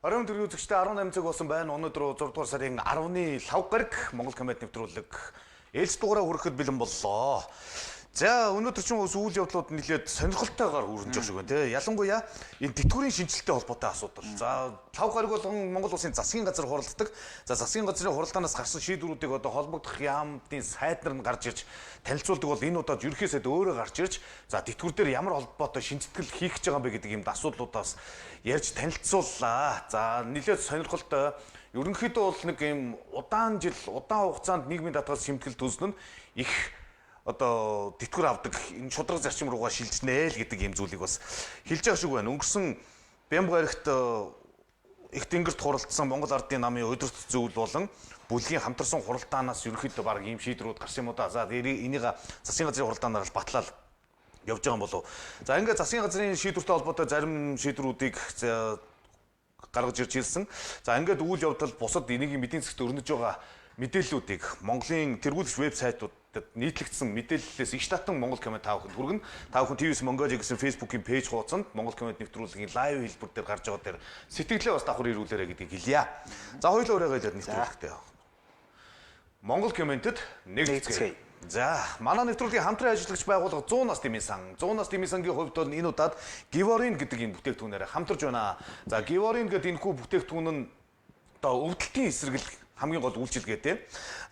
Оройн төрийн үзэгчдээ 18 цаг болсон байна. Өнөөдөр 6 дугаар сарын 10-ны лав гараг Монгол Комед нэвтрүүлэг ээлж дугаараа хүрэхэд бэлэн боллоо. За, өнөөдөр чинь ус үйл явдлууд нэлээд сонирхолтойгоор өрнөж байгаа шиг байна, тий. Ялангуяа энэ тэтгэврийн шинжилэлтэй холбоотой асуудал. За, лав гараг болгон Монгол улсын засгийн газар хуралддаг. За, засгийн газрын хуралдаанаас гарсан шийдвэрүүдийг одоо холбогдох яамдын сайд нар нь гарч ирж танилцуулдаг бол энэ удаад ерөнхий сайд өөрөө гарч ирж, за, тэтгэвэр дээр ямар холбоотой шинжилэл хийх гэж байгаа юм бэ гэдэг юм асуудлуудаас ярьж танилцууллаа. За, нэлээд сонирхолтой. Ерөнхийдөө бол нэг юм удаан жил, удаан хугацаанд нийгмийн даатгал шимтгэл төснө нь их одоо тэтгэвэр авдаг энэ шударга зарчим руугаа шилжнэ л гэдэг ийм зүйлийг бас хэлж байгаа шиг байна. Өнгөрсөн Бямба гарагт их тэнгэрт хуралдсан Монгол Ардын намын удирдах зөвлөл болон бүлгийн хамтарсан хуралдаанаас ерөнхийдөө баг ийм шийдвэрүүд гарсан юм уу да. За, энийг засгийн газрын хуралдаанаар л батлал явж байгаа юм болов. За, ингээд засгийн газрын шийдвэртэй холбоотой зарим шийдвэрүүдийг гаргаж ирж ирсэн. За, ингээд үйл явдал бусад энийг эдийн засгт өрнөж байгаа мэдээллүүдийг Монголын тэргүүлэгч вебсайтуудад нийтлэгдсэн мэдээллээс их татан Монгол Комед та бүхэнд хүргэнэ. Та бүхэн TVS Mongolia гэсэн Facebook-ийн page хуудсанд Монгол Комед нэвтрүүлгийн live хэлбэр дээр гарч байгаа дээр сэтгэлээ бас давхар ирүүлээрэ гэдгийг хэлье. За, хоёулаа өөрийгөө хэлээд нэвтрүүлэгтэй. Монгол Комментэд нэгдэцгээе. За, манай нэвтрүүлгийн хамтран ажиллагч байгууллага 100 нас дэмий сан. 100 нас дэмий сангийн хувьд бол энэ удаад Givorin гэдэг энэ бүтээгдэхүүнээр хамтарч байна. За, Givorin гэдэг энэхүү бүтээгдэхүүн нь одоо өвдөлтийн эсрэг хамгийн гол үйлчилгээтэй.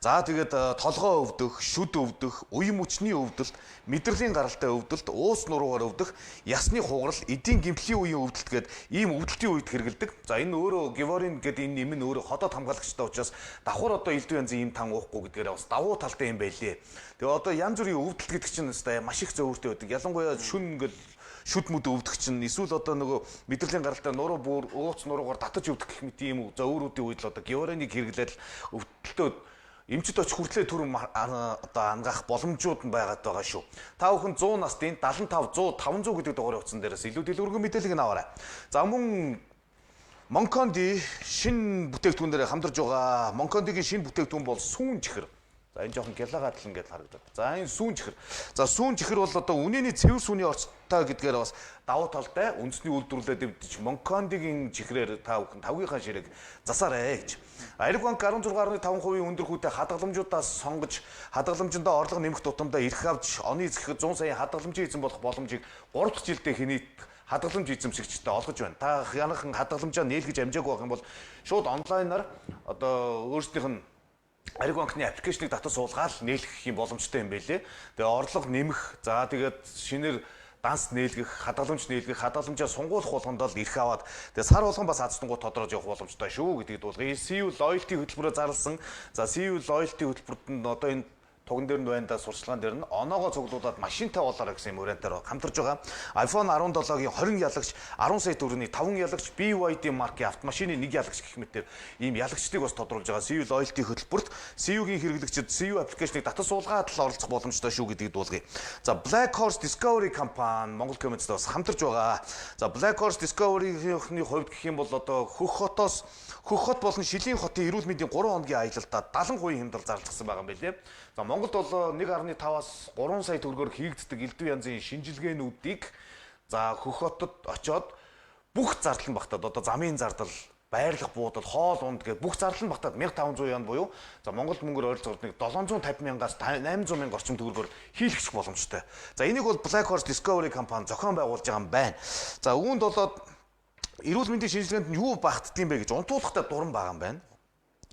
За, тэгээд толгой өвдөх, шүд өвдөх, уян мөчний өвдөлт, мэдрэлийн гаралтай өвдөлт, уус нуруугаар өвдөх, ясны хугарал, эдийн гэмтлийн үеийн өвдөлт гээд ийм өвдөлтийн үед хэрэглэдэг. За, энэ өөрөө Givorin гэдэг энэ нэм нь өөрөө ходоод хамгаалагчтай учраас давхар одоо элдв янзын ийм тан уухгүй гэдгээрээ бас давуу талтай юм байлээ. Тэгээ одоо янз бүрийн өвдөлт гэдэг чинь өстой маш их зөөвөртэй байдаг. Ялангуяа шүн ингээл шүд мүд өвдөх чинь эсвэл одоо нөгөө мэдрэлийн гаралтай нуруу бүр ууц нуруугаар татаж өвдөх гэх мэт ийм зөөврүүдийн үед л одоо Givorin-ыг хэрэглээд өвдөлтөө эмчит очих хүртлээ түр одоо ангаах боломжууд нь байгаад байгаа шүү. Та бүхэн 100 настын 75 100 500 гэдэг дугаарын утсан дээрээс илүү дэлгэрэнгүй мэдээллийг нь аваарай. За, мөн Монконди шинэ бүтээгдэхүүн дээр хамтарч байгаа. Монкондигийн шинэ бүтээгдэхүүн бол сүүн чихэр. За, энэ жоохон гялаагаад л ингээд харагдаад. За, энэ сүүн чихэр. За, сүүн чихэр бол одоо үнэний цэвэр сүүний орцтой гэдгээр бас давуу талтай үндэсний үйлдвэрлэлээ дэвдэж Монкондигийн чихрээр та бүхэн тавгийнхаа ширээг засаарэ гэж. Ариг банк 16.5% өндөр хүүтэй хадгаламжуудаас сонгож хадгаламжиндаа орлого нэмэх тутамдаа эрх авч оны эзэхэд 100 сая хадгаламжийн эзэн болох боломжийг 3 дахь жилдээ хэнийт хадгаламж эзэмшигчдэд олгож байна. Та янахан хадгаламжаа нээлгэж амжаагүй байх юм бол шууд онлайнаар одоо өөрсдийнх нь Ариг банкны application ийг татаж суулгаад нээлгэх юм боломжтой юм байлээ. Тэгээ орлого нэмэх, за тэгээд шинээр данс нээлгэх, хадгаламж нээлгэх, хадгаламжаа сунгуулах болгондоо л эрх аваад тэгээ сар болгон бас азтангуу тодрож явах боломжтой шүү гэдгийг дуулгая. CU loyalty хөтөлбөрөөр зарласан. За, CU loyalty хөтөлбөрт нь одоо энэ туган дээр нь байна да, сурчлагын дээр нь оноогоо цуглуулад машинтай болоорой гэсэн юм вариантаар хамтарч байгаа. iPhone 17-гийн 20 ялагч, 10 сая төгрөгийн 5 ялагч, BYD маркийн автомашины 1 ялагч гэх мэтээр ийм ялагчдыг бас тодруулж байгаа. CU loyalty хөтөлбөрт CU-гийн хэрэглэгчид CU application ийг татаж суулгаад л оролцох боломжтой шүү гэдгийг дуулгая. За, Black Horse Discovery компани Монгол Комедист бас хамтарч байгаа. За, Black Horse Discovery-ийн хувьд гэх юм бол одоо Хөх хотоос Хөх хот болон Шилийн хотын эрүүл мэндийн 3 хоногийн аялалдаа 70% хямдрал зарлагдсан байгаа юм билээ. За, Монголд бол 1.5-аас 3 сая төгрөгөөр хийгддэг элдв янзын шинжилгээнүүдийг, за, Хөх хотод очиод бүх зардал нь багтаад, одоо замын зардал, байрлах буудал, хоол унд гэдэг бүх зардал нь багтаад 1500 ян буюу, за, Монгол мөнгөөр ойролцоогоор нэг 750 мянгаас 800 мянга орчим төгрөгөөр хийлгэх боломжтой. За, энийг бол Black Horse Discovery компани зохион байгуулж байгаа юм байна. За, үүнд болоод эрүүл мэндийн шинжилгээнд нь юу багтдсан бэ гэж унтуулгатай дуран байгаа юм байна.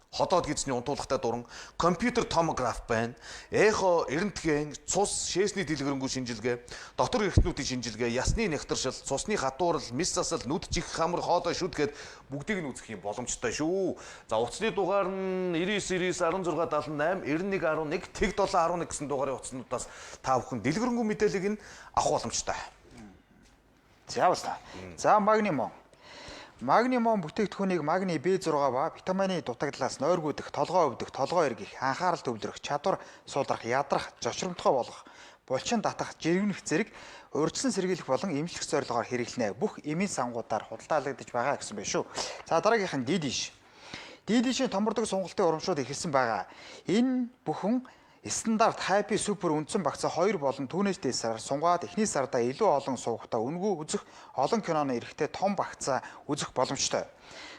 Ходоод гэдэсний унтуулгатай дуран, компьютер томограф байна. Эхо, рентген, цус, шээсний дэлгэрэнгүй шинжилгээ, дотор эрхтнүүдийн шинжилгээ, ясны нягтаршил, цусны хатуурал, мэс засал, нүд чих, хамар, хоолой, шүд гээд бүгдийг нь үзэх юм боломжтой шүү. За, утасны дугаар нь 99 99 16 78 91 11 тэг 7 11 гэсэн дугаарын утаснуудаас та бүхэн дэлгэрэнгүй мэдээллийг нь авах боломжтой. За, бас та. За, Магнимон. Магнимон бүтээгдэхүүнийг магний B6 ба витамины дутагдлаас нойргүйдэх, толгой өвдөх, толгой эргэх, анхаарал төвлөрөх, чадвар суулрах, ядрах, зочромтгой болох, булчин татах, жирэгнэх зэрэг урьдчилан сэргийлэх болон эмчлэх зорилгоор хэрэглэнэ. Бүх эмийн сангуудаар худалдаалагдаж байгаа гэсэн байна шүү. За, дараагийнх нь Дидиш. Дидишийн томордог сонголтын урамшууд эхэлсэн байгаа. Энэ бүхэн Стандарт Happy Super үндсэн багцаа 2 болон түүнээс дээд сараар сунгаад эхний сардаа илүү олон сувгтаа үнэгүй үзэх, олон киноны эрэхтэй том багцаа үзэх боломжтой.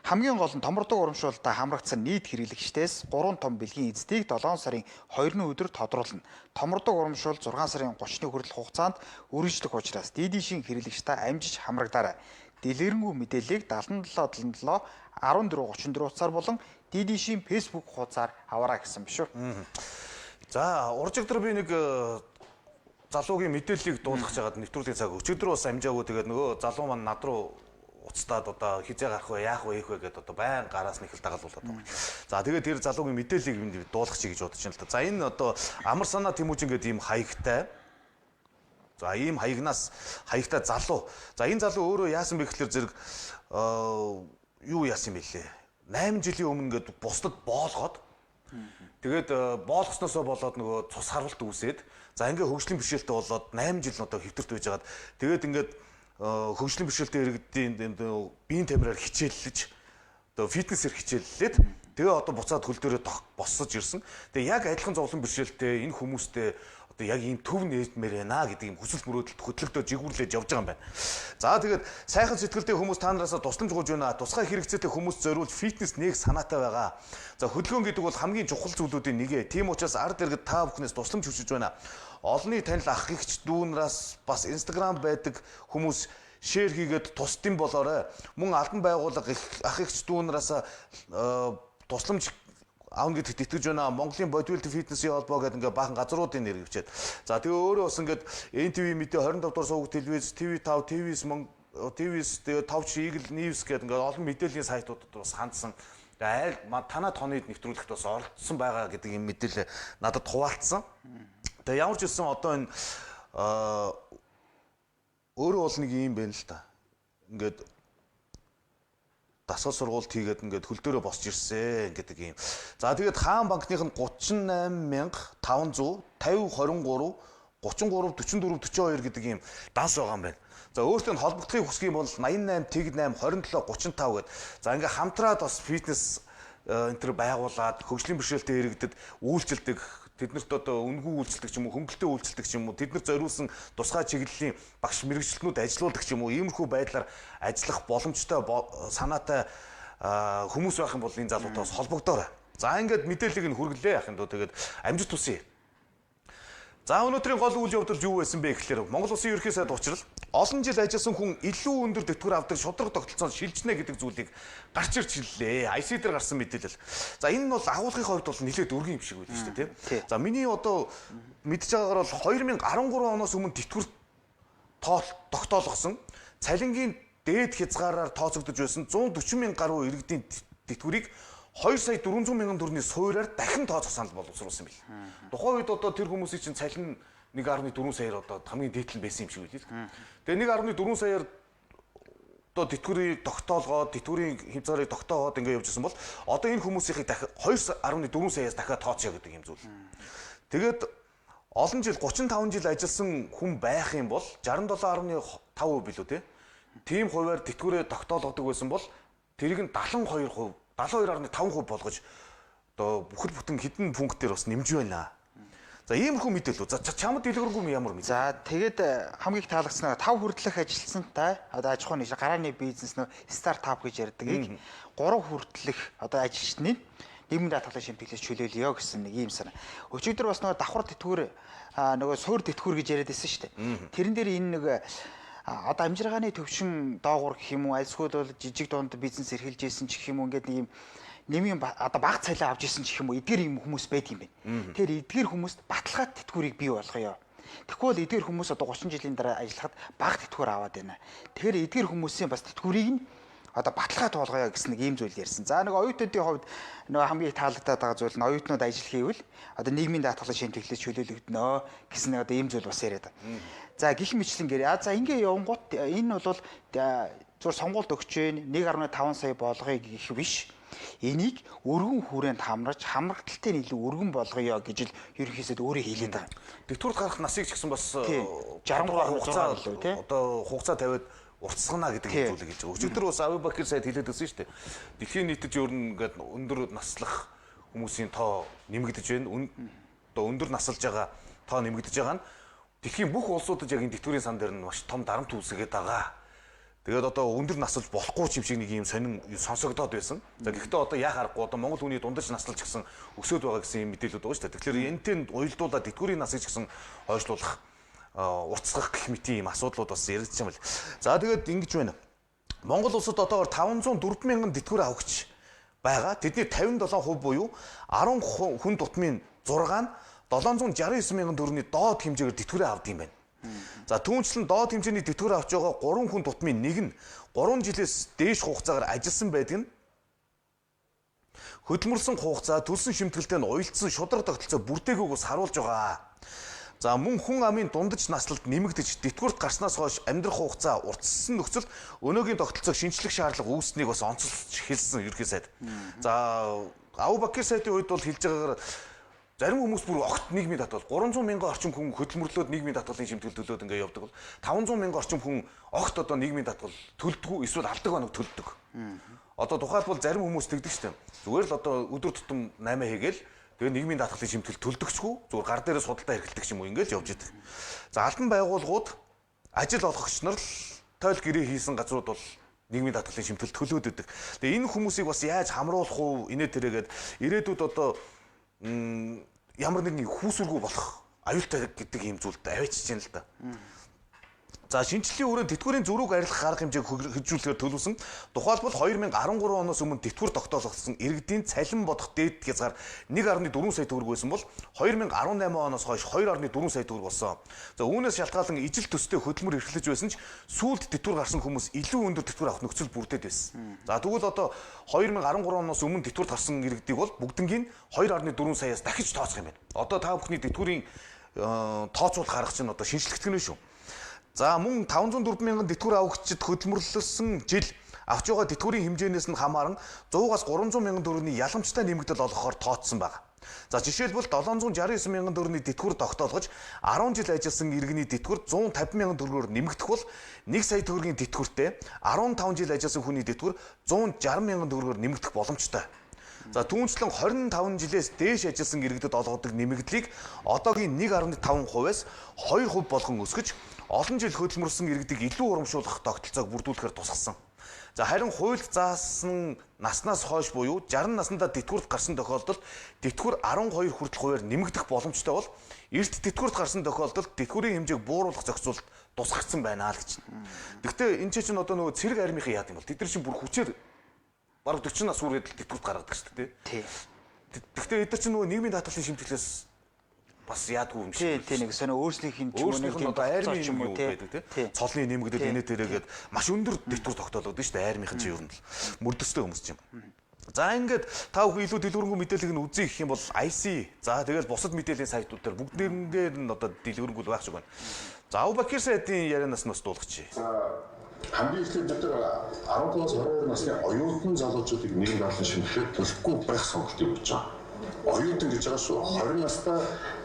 Хамгийн гол нь томордог урамшуулалтаа хамрагдсан нийт хэрэглэгчдээс 3 том бэлгийн эздийг 7 сарын 2-ны өдөр тодруулна. Томордог урамшуул 6 сарын 30-ны хүртэл хугацаанд үргэлжлэх учраас DD-шийн хэрэглэгч та амжиж хамрагдаарай. Дэлгэрэнгүй мэдээллийг 77 77 14 34 утсаар болон DD-шийн Facebook хуудасаар аваарай гэсэн биш үү? За, уржигдар би нэг залуугийн мэдээллийг дуулгах жагаад нэвтрүүлгийн цаг өчигдөр бас амжаагүй, тэгээд нөгөө залуу маань над руу уцтаад одоо хизээ гарах вэ, яах вэ, ийх вэ гэдээ одоо байн гараас нэхэл дагалуулаад байгаа. За, тэгээд тэр залуугийн мэдээллийг дуулгах чи гэж бодож байна л да. За, энэ одоо амар санаа Тэмүүжин гэдэг ийм хаягтай. За, ийм хаягнаас хаягтай залуу. За, энэ залуу өөрөө яасан бэ гэхлээр зэрэг юу яасан юм бэлээ? 8 жилийн өмнө ингээд бусдад боолгоод тэгээд боолгосноосоо болоод нөгөө цус харуулт үүсээд, за ингээ хөгжлийн бэрхшээлтэй болоод 8 жил одоо хэвтэрт байж хагаад, тэгээд ингээд хөгжлийн бэрхшээлтэй иргэдийн биеийн тамираар хичээллэж, одоо фитнесээр хичээллээд, тэгээ одоо буцаад хөл дээрээ боссож ирсэн. Тэгээ яг адилхан зовлон бэрхшээлтэй энэ хүмүүстэй одоо яг ийм төв нээлтмээр байна гэдэг ийм хүсэл мөрөөдөлд хөдлөгдөө жигүүрлэж явж байгаа юм байна. За, тэгээд сайхан сэтгэлтэй хүмүүс та нараасаа тусламж гуйж байна. Тусгай хэрэгцээтэй хүмүүс зориулж фитнес нээх санаатай байгаа. За, хөдөлгөөн гэдэг бол хамгийн чухал зүйлүүдийн нэг ээ. Тийм учраас ард иргэд та бүхнээс тусламж хүсэж байна. Олонний танил ах гихч дүүнраас бас Instagram байдаг хүмүүс шеэр хийгээд тусдсан болоорой. Мөн албан байгууллага ах гихч дүүнраас тусламж аавна гэдэгт итгэж байна. Монголын бодибилдинг фитнесийн холбоо гэдэг ингээ баахан газруудын нэр хвчээд. За, тэгээ өөрөө бас ингээд NTV мэдээ 25 дугаар суваг телевиз, TV5, TVS TVS, тэгээ Товч Eagle News гэдэг ингээ олон мэдээллийн сайтуудад бас хандсан. Тэгээ айл танаа тооны нэвтрүүлэгт бас оролцсон байгаа гэдэг юм мэдээлэл надад хуваалцсан. Тэгээ ямар ч гэсэн одоо энэ өөрөө бол нэг юм байна л та. Ингээд дасгал сургуульд хийгээд ингээд хөл дээрээ босч ирсэн гэдэг юм. За, тэгээд хаан банкных нь 38500 50 23 33 44 42 гэдэг юм данс байгаа юм байна. За, өөртөө нь холбогдохыг хүсэх юм бол 88 тэг 8 27 35 гэд. За, ингээ хамтраад бас фитнес энэ төр байгуулад хөгжлийн бэрхшээлтэй иргэдэд үйлчилдэг, тэднэрт одоо үнэгүй үйлчилдэг ч юм уу, хөнгөлтэй үйлчилдэг ч юм уу, тэднэрт зориулсан тусгай чиглэлийн багш мэргэжилтнүүд ажилуулдаг ч юм уу, иймэрхүү байдлаар ажиллах боломжтой санаатай хүмүүс байх юм бол энэ залуутай бас холбогдоорой. За, ингээд мэдээллийг нь хүргэлээ яах юм дөө, тэгээд амжилт хүсье. За, өнөөдрийн гол үйл явдал юу байсан бэ гэхлээр Монгол Улсын ерөнхий сайд учрал олон жил ажилласан хүн илүү өндөр тэтгэвэр авдаг шударга тогтолцоонд шилжнэ гэдэг зүйлийг гарч ирж хэллээ. IC дээр гарсан мэдээлэл. За, энэ нь бол агуулгын хувьд бол нэлээд өргөн юм шиг байлаа шүү дээ, тийм. За, миний одоо мэдж байгаагаар бол 2013 оноос өмнө тэтгэвэр тогтоолгосон цалингийн дээд хязгаараар тооцогдож байсан 140 мянган гаруй иргэдийн тэтгэврийг 2 сая 400 мянган төгрөгийн суурьаар дахин тооцох санал боловсруулсан юм бил. Тухайн үед одоо тэр хүмүүсийн чинь цалин 1.4 саяар одоо хамгийн дээд нь байсан юм шиг байлээ л. Тэгээ 1.4 саяар одоо тэтгэврийг тогтоолгоод, тэтгэврийн хязгаарыг тогтоогоод ингэ явж исэн бол одоо энэ хүмүүсийнхийг дахин 2.4 саяас дахиад тооцъё гэдэг юм зүйл. Тэгээд олон жил 35 жил ажилласан хүн байх юм бол 67.5% билүү те. Тийм хувиар тэтгэврээ тогтоолгодог байсан бол тэрийг нь 72%, 72.5% болгож одоо бүхэл бүтэн хэдэн пунктээр бас нэмж байна. За, иймэрхүү мэдээлэл. За, чамд дэлгэрэнгүй ямар мэдээлэл? За, тэгээд хамгийн их таалагдсан нь 5 хүртэлх ажилтсантай одоо аж ахуйн нэг гарааны бизнес нөө стартап гэж ярьдгийг 3 хүртэлх одоо ажилчны нийгмийн даатгалын шимтгэлээс чөлөөлөё гэсэн нэг ийм санаа. Өчигдөр бас нөгөө давхар тэтгэвэр нөгөө суур тэтгэвэр гэж яриад байсан шүү дээ. Тэрэн дээр энэ нэг одоо амжиргааны төвшин доогуур гэх юм уу, альсгүй бол жижиг дунд бизнес эрхэлж исэн ч гэх юм уу, ингээд нэг юм нэмийн одоо баг цалин авч исэн ч гэх юм уу, эдгээр юм хүмүүс байдаг юм байна. Тэгэхээр эдгээр хүмүүст баталгаа тэтгэврийг бий болгоё. Тэгэхгүй бол эдгээр хүмүүс одоо 30 жилийн дараа ажиллахад бага тэтгэвэр аваад байна. Тэгэхээр эдгээр хүмүүсийн бас тэтгэврийг нь одоо баталгаа туулгая гэсэн нэг ийм зүйл ярьсан. За, нэг оюутнуудын хувьд нөгөө хамгийн их таалагдаад байгаа зүйл нь оюутнууд ажил хийвэл одоо нийгмийн даатгалын шимтгэлээс чөлөөлөгдөнө гэсэн нэг одоо ийм зүйл бас яриад байгаа. За, гих мэтлэнгээр за ингээ явангууд энэ бол зүгээр сонгуульд өгч гин 1.5 сая болгоё гэх биш. Энийг өргөн хүрээнд хамраж хамрагдaltaй нь илүү өргөн болгоё гэж л ерөнхийдөө өөрөө хэлээд байгаа. Тэтгэврт гарах насыг ч гэсэн бас 63 хугацаа илүү тий. Одоо хугацаа тавиад уртсгана гэдэг зүйлийг хэлж байгаа. Өчигдөр бас Аби Бакир сайд хэлээд байсан шүү дээ. Дэлхийн нийтэд ер нь ингээд өндөр наслах хүмүүсийн тоо нэмэгдэж байна. Одоо өндөр насалж байгаа тоо нэмэгдэж байгаа нь дэлхийн бүх улсуудад яг энэ тэтгэврийн сан дээр нь маш том дарамт үүсгээд байгаа. Тэгээд одоо өндөр насалж болохгүй ч юм шиг нэг юм сонин сонсогдоод байсан. За гэхдээ одоо яа харахгүй одоо Монгол хүний дундаж наслаж гэсэн өсөөд байгаа гэсэн юм мэдээлэлүүд байгаа шүү дээ. Тэгэхээр энэтэй уялдуулаад тэтгэврийн насыг ч гэсэн хойшлуулах, уртасгах гэх мэт юм асуудлууд бас яригдчих юм бол. За тэгээд ингэж байна. Монгол улсад одоогор 504 мянган тэтгэвэр авахч байгаа. Тэдний 57% буюу 10 хүн дутмын 6 нь 769 мянган төгрөгийн доод хэмжээгээр тэтгэврээ авдаг юм байна. За түүнчлэн доод хэмжээний тэтгэвэр авч байгаа 3 хүн дутмын нэг нь 3 жилээс дээш хугацаагаар ажилласан байдаг нь хөдөлмөрлсөн хугацаа төлсөн шимтгэлтэй нь уялдсан шударга тогтолцоо бүрдээгүйг бас харуулж байгаа. За мөн хүн амын дундаж наслалд нэмэгдэж тэтгэврт гарснаас хойш амьдрах хугацаа уртассан нөхцөлд өнөөгийн тогтолцоог шинчлэх шаардлага үүснэг бас онцолж хэлсэн ерөнхий сайд. За Абубакр сайдын үед бол хэлж байгаагаар зарим хүмүүс бүр огт нийгмийн даатгал 300 мянган орчим хүн хөдөлмөрлөөд нийгмийн даатгалын шимтгэл төлөөд ингээ явдаг бол 500 мянган орчим хүн огт одоо нийгмийн даатгал төлдөггүй эсвэл алдаг банаг төлдөг. Одоо тухайлбал зарим хүмүүс тэгдэг штеп. Зүгээр л одоо өдөр тутам 8 хийгээл тэгээ нийгмийн даатгалын шимтгэл төлдөгчгүй зүгээр гар дээрээ судалдаа эрхэлдэг ч юм уу ингээл явж идэг. За албан байгууллагууд ажил олгогч нар л тойл гэрээ хийсэн газрууд бол нийгмийн даатгалын шимтгэл төлөөд өгдөг. Тэгээ энэ хүмүүсийг бас яаж хамруулах уу инээ тэрээгээд ирээдүйд одоо ямар нэгэн хүүсүргүй болох аюултай гэдэг ийм зүйлд аваачиж байна л да. За шинжлэлийн өрөөнд тэтгэврийн зөрүүг арилгах арга хэмжээг хэрэгжүүлэхээр төлөвлөсөн. Тухайлбал 2013 оноос өмнө тэтгэвэр тогтоологдсон иргэдийн цалин бодох дээд хязгаар 1.4 сая төгрөг байсан бол 2018 оноос хойш 2.4 сая төгрөг болсон. За үүнээс шалтгаалan ижил төстэй хөдөлмөр эрхлэж байсан ч сүүлд тэтгэвэр гарсан хүмүүс илүү өндөр тэтгэвэр авах нөхцөл бүрдээд байсан. За тэгвэл одоо 2013 оноос өмнө тэтгэвэр гарсан иргэдийг бол бүгднгийн 2.4 саяас дахиж тооцох юм байна. Одоо та бүхний тэтгэврийн тооцоолох арга чинь одоо шинжлэгдэх нь шүү. За мөн 504 мянган тэтгэвэр авагчид хөдөлмөрлөсөн жил авч байгаа тэтгэврийн хэмжээнээс нь хамааран 100-аас 300 мянган төгрөгийн яламжтай нэмэгдэл олгохоор тооцсон байна. За жишээлбэл 769 мянган төгрөгийн тэтгэвэр тогтоолгож 10 жил ажилласан иргэний тэтгэвэр 150 мянган төгрөгөөр нэмэгдэх бол 1 сая төгрөгийн тэтгэвртэй 15 жил ажилласан хүний тэтгэвэр 160 мянган төгрөгөөр нэмэгдэх боломжтой. За түүнчлэн 25 жилээс дээш ажилласан иргэдэд олгодог нэмэгдлийг одоогийн 1.5%-аас 2% болгон өсгөж олон жил хөдөлмөрлсөн иргэдийг илүү урамшуулах тогтолцоог бүрдүүлэхээр тусгасан. За харин хуульд заасан наснаас хойш буюу 60 наснда тэтгэврт гарсан тохиолдолд тэтгэвэр 12 хүртэл хувиар нэмэгдэх боломжтой бол эрт тэтгэврт гарсан тохиолдолд тэтгэврийн хэмжээг бууруулах зохицуулалт тусгагдсан байна л гэж. Гэхдээ энэ чинь одоо нөгөө цэрэг армийн яад юм бол тэд нар чинь бүр хүчээр бараг 40 нас хүрээд л тэтгэврт гаргадаг шүү дээ. Тий. Гэхдээ эдгээр чинь нөгөө нийгмийн даатгалын шимтгэлээс бас яадгүй юм шиг. Тий, нэг сонио өөрснийх нь ч юм уу нэг тийм армийн юм уу байдаг тий. Цолны нэмэгдэл инээ тэрээгээд маш өндөр тэтгэвэр тогтоолоод шүү дээ армийнхан чинь ер нь л мөрдөстэй хүмүүс чинь. За ингээд та бүхэн илүү дэлгэрэнгүй мэдээллийг нь үзье гэх юм бол IC за тэгэл бусад мэдээллийн сайтууд дээр бүгднэрнгээр нь одоо дэлгэрэнгүй байх шиг байна. За Абубакр сайдын ярианаас нь бас дуулгачих. Хамгийн эхлээд бид нар 15-аас 22 насны оюутан залуучуудыг нийгэм даатгалын шимтгэлээр төлөхгүй байх сонголтыг өгч байгаа. Оюутан гэж байгаа шүү. 20 настай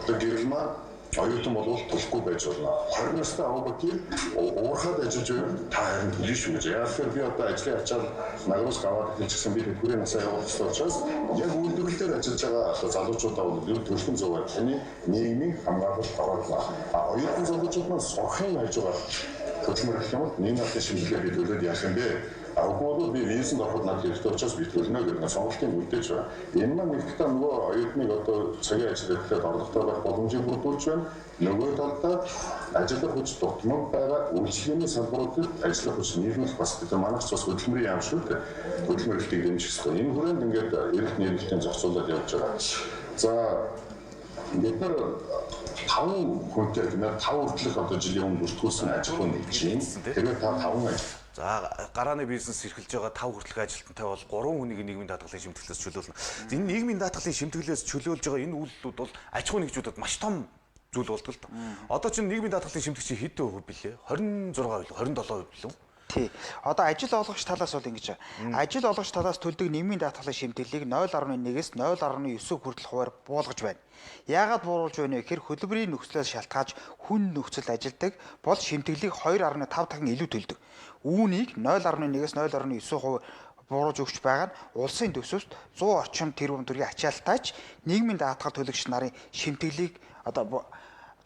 одоо гэрэл маань оюутан болвол төлөхгүй байж болно. 20 настай Абубакр уурхаад ажиллаж байвал та харин төлнө шүү гэж. Яг тэгэхээр би одоо ажлын ачаал награас аваад хэлчихсэн би тэтгэврийн насаа явуулах ёстой учраас яг үйлдвэрлэлээр ажиллаж байгаа одоо залуучуудаа бол ер төлөх зөв байна. Таны нийгмийн хамгаалалт ороодлоо. А оюутан залуучууд маань сурахын хажуугаар хөдөлмөрлөх юм бол нийгмийн даатгалын шимтгэлээр би төлөөд яах юм бэ? Үгүй бол би визэнд ороход надад хэрэгтэй учраас би төлнө гэдэг сонголтыг үлдээж байгаа. Энэ маань нэг талаа нөгөө оюутныг одоо цагийн ажил эрхлээд орлоготой байх боломжийг бүрдүүлж байна. Нөгөө талдаа ажиллах хүч дутмаг байгаа үйлчилгээний салбаруудад ажиллах хүч нийлүүлэх бас бид манайх ч бас хөдөлмөрийн яам шүү дээ. Хөдөлмөрлөлтийг дэмжих хэрэгтэй. Энэ хүрээнд ингээд эрэлт нийлүүлэлтийн зохицуулаад явж байгаа. За бид нар 5 хүнтэй тийм ээ 5 хүртэлх одоо жилийн өмнө бүртгүүлсэн аж ахуй нэгж байна. Тэгээд та 5 ажил. За гарааны бизнес эрхэлж байгаа 5 хүртэлх ажилтнтай бол 3 хүнийг нийгмийн даатгалын шимтгэлээс чөлөөлнө. Энэ нийгмийн даатгалын шимтгэлээс чөлөөлж байгаа энэ үйлдэлүүд бол аж ахуйн нэгжүүдэд маш том зүйл болдог л доо. Одоо чинь нийгмийн даатгалын шимтгэгч хэд хувь билээ? 26 билүү? 27% билүү? Тий. Одоо ажил олгогч талаас бол ингэж ажил олгогч талаас төлдөг нийгмийн даатгалын шимтгэлийг 0.1-ээс 0.9 хүртэл хувиар буулгаж байна. Яагаад бууруулж байна вэ гэхээр хөдөлмөрийн нөхцлөөс шалтгаалж хүн нөхцөл ажилдаг бол шимтгэлийг 2.5 дахин илүү төлдөг. Үүнийг 0.1-ээс 0.9% Бууруулж өгч байгаа нь улсын төсөвт 100 орчим тэрбум төгрөгийн ачаалтайч нийгмийн даатгал төлөгч нарын шимтгэлийг одоо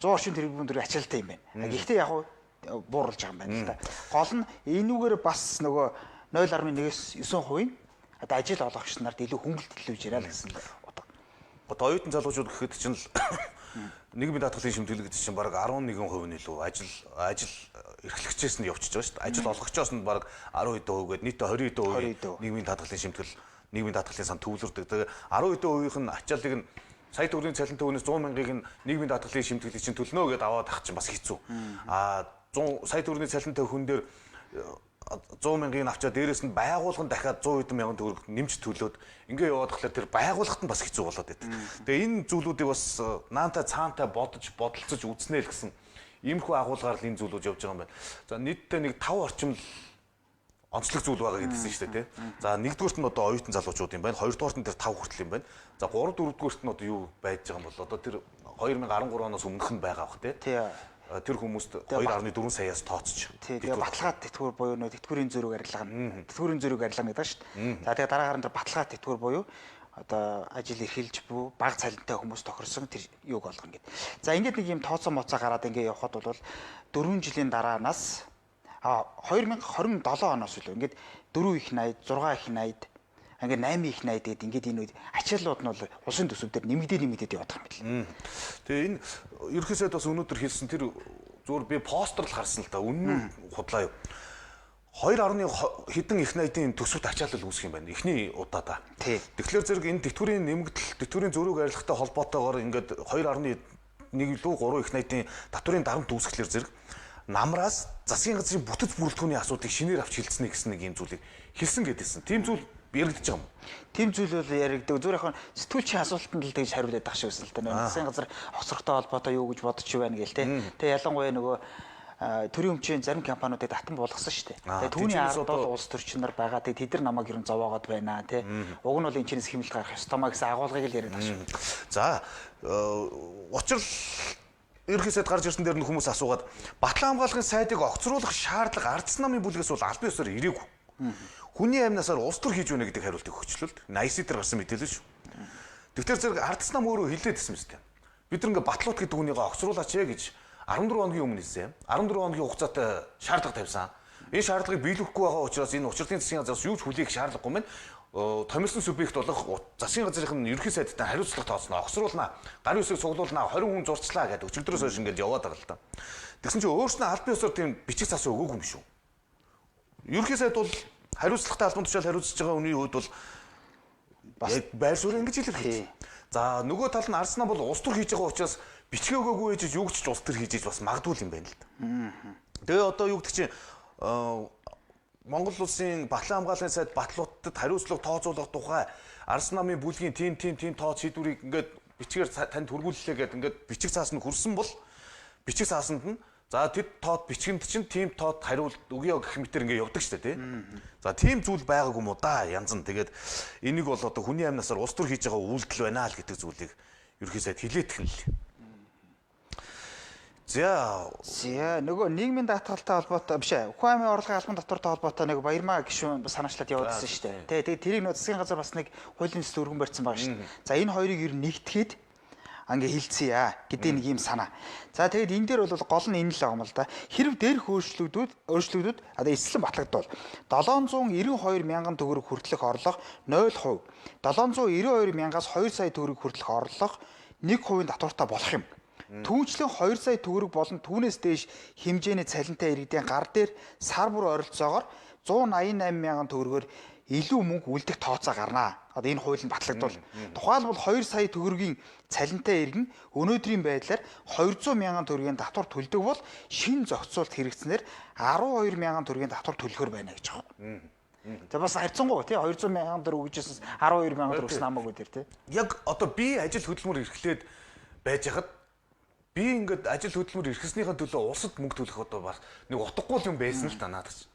100 орчим тэрбум төгрөгийн ачаалттай юм байна. Гэхдээ яг бууруулж байгаа юм байна л да. Гол нь энүүгээр бас нөгөө 0.1-ээс 9% одоо ажил олгогч нарт илүү хөнгөлт төлөвж яриа л гэсэн утга. Одоо оюутан залуучууд гэхэд чинь л нийгмийн даатгалын шимтгэл гэдэг чинь бараг 11% нь илүү ажил эрхлэгчээс нь явчихж байгаа шүү дээ. Ажил олгогчоос нь бараг 10 хэдэн хувь гээд нийтдээ 20 хэдэн хувийн нийгмийн даатгалын шимтгэл, нийгмийн даатгалын сан төвлөрдөг. Тэгээ 10 хэдэн хувийнх нь ачааллыг нь сая төгрөгийн цалинтай хүнээс 100 мянгаыг нь нийгмийн даатгалын шимтгэлийг чинь төлнө гэдээ аваад ах чинь бас хэцүү. А 100 сая төгрөгийн цалинтай хүн дээр 100 мянгаыг авчаад дээрэс нь байгууллага нь дахиад 100 хэдэн мянган төгрөг нэмж төлөөд ингээ яваад тахлаар тэр байгууллагт нь бас хэцүү болоод байдаг. Тэгээ энэ зүйлүүдийг бас наантай цаантай бодож бодолцож үзнэ л гэсэн иймэрхүү агуулгаар л энэ зүйлүүд явж байгаа юм байна. За нийтдээ нэг 5 орчим онцлог зүйл байгаа гэдгийгсэн шүү дээ, тий. За нэгдүгüрт нь одоо оюутан залуучууд юм байна. Хоёрдугаарт нь тэр 5 хүртэл юм байна. За 3 дөрөвдүгüрт нь одоо юу байж байгаа юм бол одоо тэр 2013 оноос өмнөх нь байгаа бах, тий. Тэр хүмүүст 2.4 саяас тооцож. Тий, тэгээ баталгаа тэтгэвэр буюу нөө тэтгэврийн зөрүүг арилгана. Тэтгэврийн зөрүүг арилгана гэдэг шүү дээ. За тэгээ дараагаар нь тэр баталгаа тэтгэвэр буюу одоо ажил эрхэлж буй бага цалинтай хүмүүс тохирсон тэр юуг олгоно гэд. За ингээд нэг юм тооцоо моцоо гараад ингээд явхад бол 4 жилийн дараанаас 2027 оноос илүү ингээд 4 их 80, 6 их 80, ингээд 8 их 80 гээд ингээд энэ үед ачааллууд нь бол улсын төсөв дээр нэмэгдээд явах юм байна. Тэгээ энэ ерөнхий сайд бас өнөөдөр хэлсэн тэр зүгээр би постэр л харсан л да. Үнэн нь худлаа юу. 2. Хэдэн их найдын төсөвт ачаалал үүсэх юм байна. Эхний удаадаа. Тэгэхээр зэрэг энэ тэтгэврийн нэмэгдэл, тэтгэврийн зөрүүг арилгахтай холбоотойгоор ингээд 2.1 илүү 3 их найдын татврын дарамт үүсгэхлээр зэрэг намраас засгийн газрын бүтэц бүрэлдэхүүний асуудлыг шинээр авч хилцэнэ гэсэн нэг юм зүйлийг хэлсэн гэдээсэн. Тийм зүйл яригдчих юм. Тийм зүйл бол яригдаг. Зүгээр яг сэтгүүлчийн асуултанд л тэгж хариулаад ах шиг байсан л да. Засгийн газар хоцрохтой холбоотой юу гэж бодож байна гээл те. Тэгээ ялангуяа нөгөө төрийн өмчийн зарим компаниудыг татан буулгасан шүү дээ. Тэгээ түүний ард бол улс төрчин нар байгаа. Тэгээ тэд нар намайг ерөн зовоогоод байна те. Уг нь бол энэ чинээс хэмнэлт гарах ёстой маа гэсэн агуулгыг л яриад ах шиг. За учир ерөнхий сайд гарч ирсэн дээр нь хүмүүс асуугаад Батлан хамгаалахын сайдыг огцруулах шаардлага ардс намын бүлгээс бол албан ёсоор ирээгүй. Хүний амнасаар улс төр хийж өгнө гэдэг хариултыг өгчлөө л. IC дээр гарсан мэдээлэл шүү. Тэгэхээр зэрэг ардс нам өөрөө хэлээд ирсэн мэт. Бид нар ингээ батлуут гэдэг үнийг огцруулаач ээ гэж 14 хоногийн өмнө хэлсэн. 14 хоногийн хугацаатай шаардлага тавьсан. Энэ шаардлагыг биелүүлэхгүй байгаа учраас энэ учралтын засгийн газраас юу ч хүлээх шаардлагагүй мэн. Томилсон субъект болох засгийн газрын ерөнхий сайдтай хариуцлага тооцно, огцруулна, гарын үсгийг цуглуулна, 20 хүн зурцлаа гэдэг өчигдрөөс хойш ингээд яваад байгаа л да. Тэгсэн чинь өөрснөө албан ёсоор тийм бичиг цаас өгөөгүй юм шүү. Ерөнхий сайд бол хариуцлагатай албан тушаал хариуцж байгаа хүний хувьд бол бас байр суурь ингэж илэрхийлж. За нөгөө тал нь Арсенал бол улс төр хийж байгаа учраас бичгээ өгөөгүй ээж юу гэж улс төр хийж бас магадгүй юм байна л да. Тэгээ одоо юу гэдэг чинь Монгол улсын Батлан хамгааллын сайд батлууттад хариуцлага тооцоолох тухай Арс намын бүлгийн тим тим тим тооц шийдвэрийг ингээд бичгээр танд хүргүүллээ гэдэг ингээд бичиг цаас нь хүрсэн бол бичиг цаасанд нь за тэд тоот бичгэнд чинь тим тоот хариулт өгөө гэх мэтэр ингээд явдаг шүү дээ тий. За тийм зүйл байгаагүй юм уу да янз нь. Тэгээд энийг бол одоо хүний амнасаар улс төр хийж байгаа үйлдэл байна л гэдэг зүйлийг ерөнхий сайд хилээдэх нь л. За нөгөө нийгмийн даатгалтай холбоотой биш ээ. Хүн амын орлогын албан татвартай холбоотой нэг Баярмаа гишүүн санаачлаад яваад ирсэн шүү дээ. Тэ тэгээ тэрийг нөгөө засгийн газар бас нэг хуулийн төсөл өргөн барьсан байгаа шүү дээ. За энэ хоёрыг ер нь нэгтгэхэд ингээ хилцье гэдэг нэг юм санаа. За тэгээд энэ дээр бол гол нь энэ л байгаа юм л да. Хэрв дээрх өөрчлөгдүүд одоо эслэн батлагдвал 792 мянган төгрөг хүртэлх орлого 0%, 792 мянгаас 2 сая төгрөг хүртэлх орлого 1% татвартай болох юм. Түүнчлэн 2 сая төгрөг болон түүнээс дээш хэмжээний цалинтай иргэдийн гар дээр сар бүр ойролцоогоор 188 мянган төгрөгөөр илүү мөнгө үлдэх тооцоо гарнаа. Одоо энэ хууль нь батлагдвал. Тухайлбал 2 сая төгрөгийн цалинтай иргэн өнөөдрийн байдлаар 200 мянган төгрөгийн татвар төлдөг бол шинэ зохицуулалт хэрэгжсэнээр 12 мянган төгрөгийн татвар төлөхөр байна гэж байгаа. За бас харьцангуй тий 200 мянган төгрөг өгчээсээс 12 мянган төгрөг өгсөн хамаагүй тэр тий. Яг одоо би ажил хөдөлмөр эрхлээд байж хахад би ингээд ажил хөдөлмөр эрхлэснийхэн төлөө улсад мөнгө төлөх одоо бас нэг утгагүй юм байсан л та наадах чинь.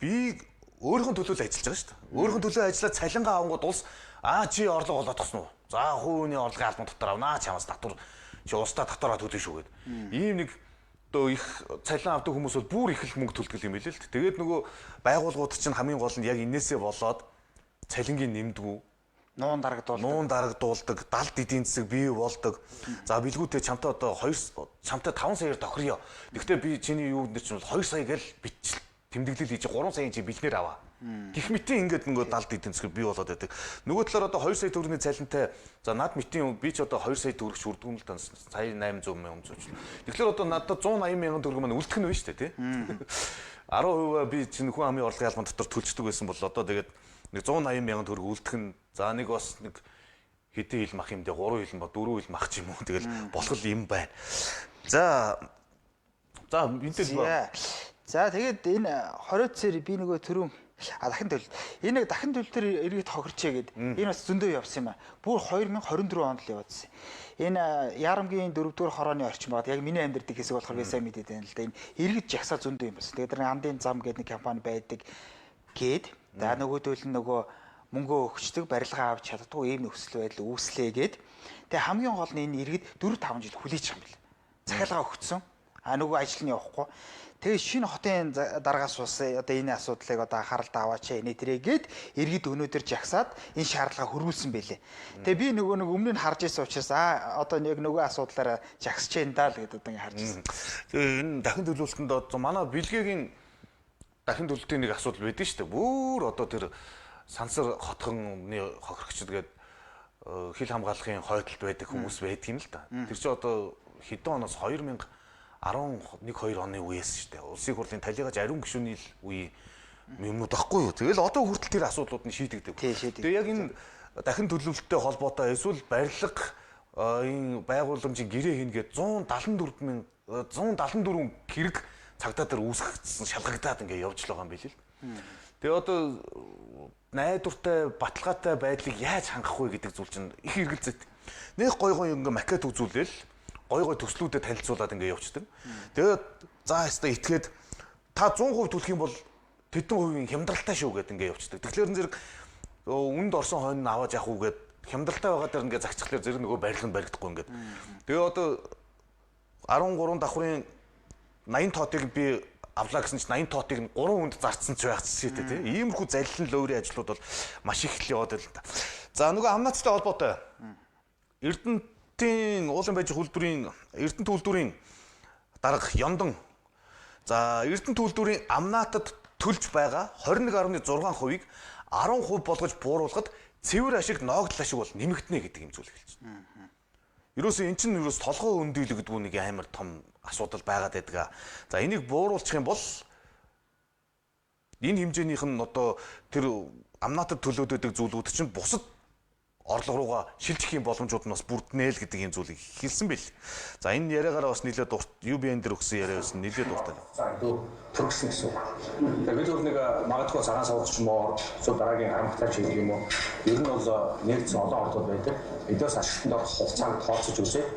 Би өөрийнхөө төлөө л ажиллаж байгаа шүү дээ. Өөрийнхөө төлөө ажиллаад цалингаа авангууд улс чи орлого олоодохсон уу? За хувийн орлогын албан дотор авнаа чамаас татвар чи улсдаа татвараа төлнө шүү гэд. Ийм нэг одоо их цалин авдаг хүмүүс бол бүр их л мөнгө төлдөг юм билээ л дээ. Тэгээд нөгөө байгууллагууд чинь хамгийн гол нь яг энээсээ болоод цалингийн нэмдгүү нуун дарагдуулдаг. Нуун дарагдуулдаг, далд эдийн засаг бий болдог. За билгүүтээ чамтай одоо 2 чамтай 5 саяар тохирё. Гэхдээ би чиний юу нэр чинь бол 2 сая гэл бичил тэмдэглэл хийж 3 саяын чи бэлнээр аваа. Гэх мэтийн ингээд нөгөө далд эдийн засаг бий болоод байдаг. Нөгөө талаар одоо 2 сая төгрөгийн цалинтай за над мэтийн би ч одоо 2 сая төгрөг шүрдгүм л дан сая 800 мянган зүүж. Тэгэхээр одоо надад 180 мянган төгрөг маань үлдэх нь байна шүү дээ, тий. 10% би чинь хүн амын орлогын албан дотор төлждөг байсан бол одоо тэгээд нэг 180 мянган төгрөг үлдэх нь за нэг бас нэг хэдэн хил мах юм дээ 3 хил ба 4 хил мах ч юм уу тэгэл болох юм байна. За за энэтэй л за тэгээд энэ 20 цэр би нөгөө түрүүн дахин төлөлт. Энэ нэг дахин төлөлтөөр эргээд хохирчээ гэд. Энэ бас зөндөө явсан юм а. Бүр 2024 онд л яваадсэн. Энэ Ярамгийн 4-р хорооны орчин багад яг миний амьдардаг хэсэг болохоор би сайн мэдээд байна л да. Энэ иргэд жагсаа зөндөө юм болсон. Тэгээд тэр андын зам гэдэг нэг компани байдаг гээд за нөгөөдөл нь нөгөө мөнгөө өгчдөг, барилгаа авч чаддгүй ийм нөхцөл байдал үүслээ гээд. Тэгээ хамгийн гол нь энэ иргэд 4-5 жил хүлээж байгаа юм бэл. Захиалгаа өгцсөн. А нөгөө ажил нь явахгүй. Тэгээ шинэ хотын дараагаас бас одоо энэ асуудлыг одоо анхааралд аваач энэ тэрээгээд иргэд өнөөдөр жагсаад энэ шаардлага хөрвүүлсэн байлээ. Тэгээ би нөгөө нэг өмнө нь харж ирсэн учраас одоо яг нөгөө асуудлаараа жагсаж байна даа л гэдэг одоо ингэ харж ирсэн. Тэгээ энэ дахин төлөвлөлтөнд одоо манай бэлгээгийн дахин төлөлтийн нэг асуудал байдэн шүү дээ. Бүр одоо тэр сансар хотхонны хохирогчд гээд хил хамгаалахын хойдолд байдаг хүмүүс байдаг юм л да. Тэр чинь одоо хэдэн оноос 2011 2 оны үеэс шүү дээ. Улсын хурлын талигаж ариун гишүүний л үе юмнууд байхгүй юу. Тэгэл одоо хүртэл тэр асуудлууд нь шийдэгдэг. Тэгээ яг энэ дахин төлөвлөлттэй холбоотой эсвэл барилга энэ байгууламжийн гэрээ хийнэ гээд 174 174 хэрэг цагдаа дээр үүсгэгдсэн шалгагдаад ингээ явж л байгаа юм билээ л. Тэгээ одоо найдвартай баталгаатай байдлыг яаж хангах вэ гэдэг зүйл чинь их эргэлзээтэй. Нэг гой гой ингээ макет үзүүлээл гой гой төслүүдэд танилцуулаад ингээ явчихдаг. Тэгээд за яста итгээд та 100% төлөх юм бол тэдэн хувийн хямдралтай шүү гэдээ ингээ явчихдаг. Тэгэхээр зэрэг үнд орсон хойно нь аваад явах уу гэд хямдралтай байгаа дээр ингээ загчихлаар зэрэг нөгөө барилга нь баригдахгүй ингээд. Тэгээ одоо 13 давхрын 80 тоотыг би авлаа гэсэн чинь 80 тоотыг нь 3 хүнд зарцсан ч байх жишээтэй тий. Иймэрхүү заллин лөөрийн ажлууд бол маш их л яваад байл та. За нөгөө амнаацтай холбоотой. Эрдэнтийн уулын байж үйлдвэрийн Эрдэнэт үйлдвэрийн дарга Ёндон. За Эрдэнэт үйлдвэрийн амнаатад төлж байгаа 21.6%-ийг 10% болгож бууруулахад цэвэр ашиг ноогдол ашиг бол нэмэгдэнэ гэдэг юм зүйл хэлж байна. Ерөөсөө эн чинь ерөөс толгой өндийлэгдүү нэг амар том асуудал байгаад байдаг. За энийг бууруулчих юм бол энэ хэмжээнийх нь одоо тэр амнаатад төлөөд байдаг зүйлүүд чинь бусад орлого руугаа шилжих юм боломжууд нь бас бүрднэ л гэдэг юм зүйлийг хэлсэн бил. За энэ яриагаараа бас нэлээд дурт UBN дээр өгсөн яриа бас нэлээд дуртай. За илүү төрөсөн гэсэн үг. Тэгээд бид бол нэг магадгүй цагаан савч юм уу, эсвэл дараагийн харамгтай ч юм уу. Ер нь бол нэгдсэн олон ордууд байдаг. Эдээс ашиглалтанд орох хугацааг тооцож үзээд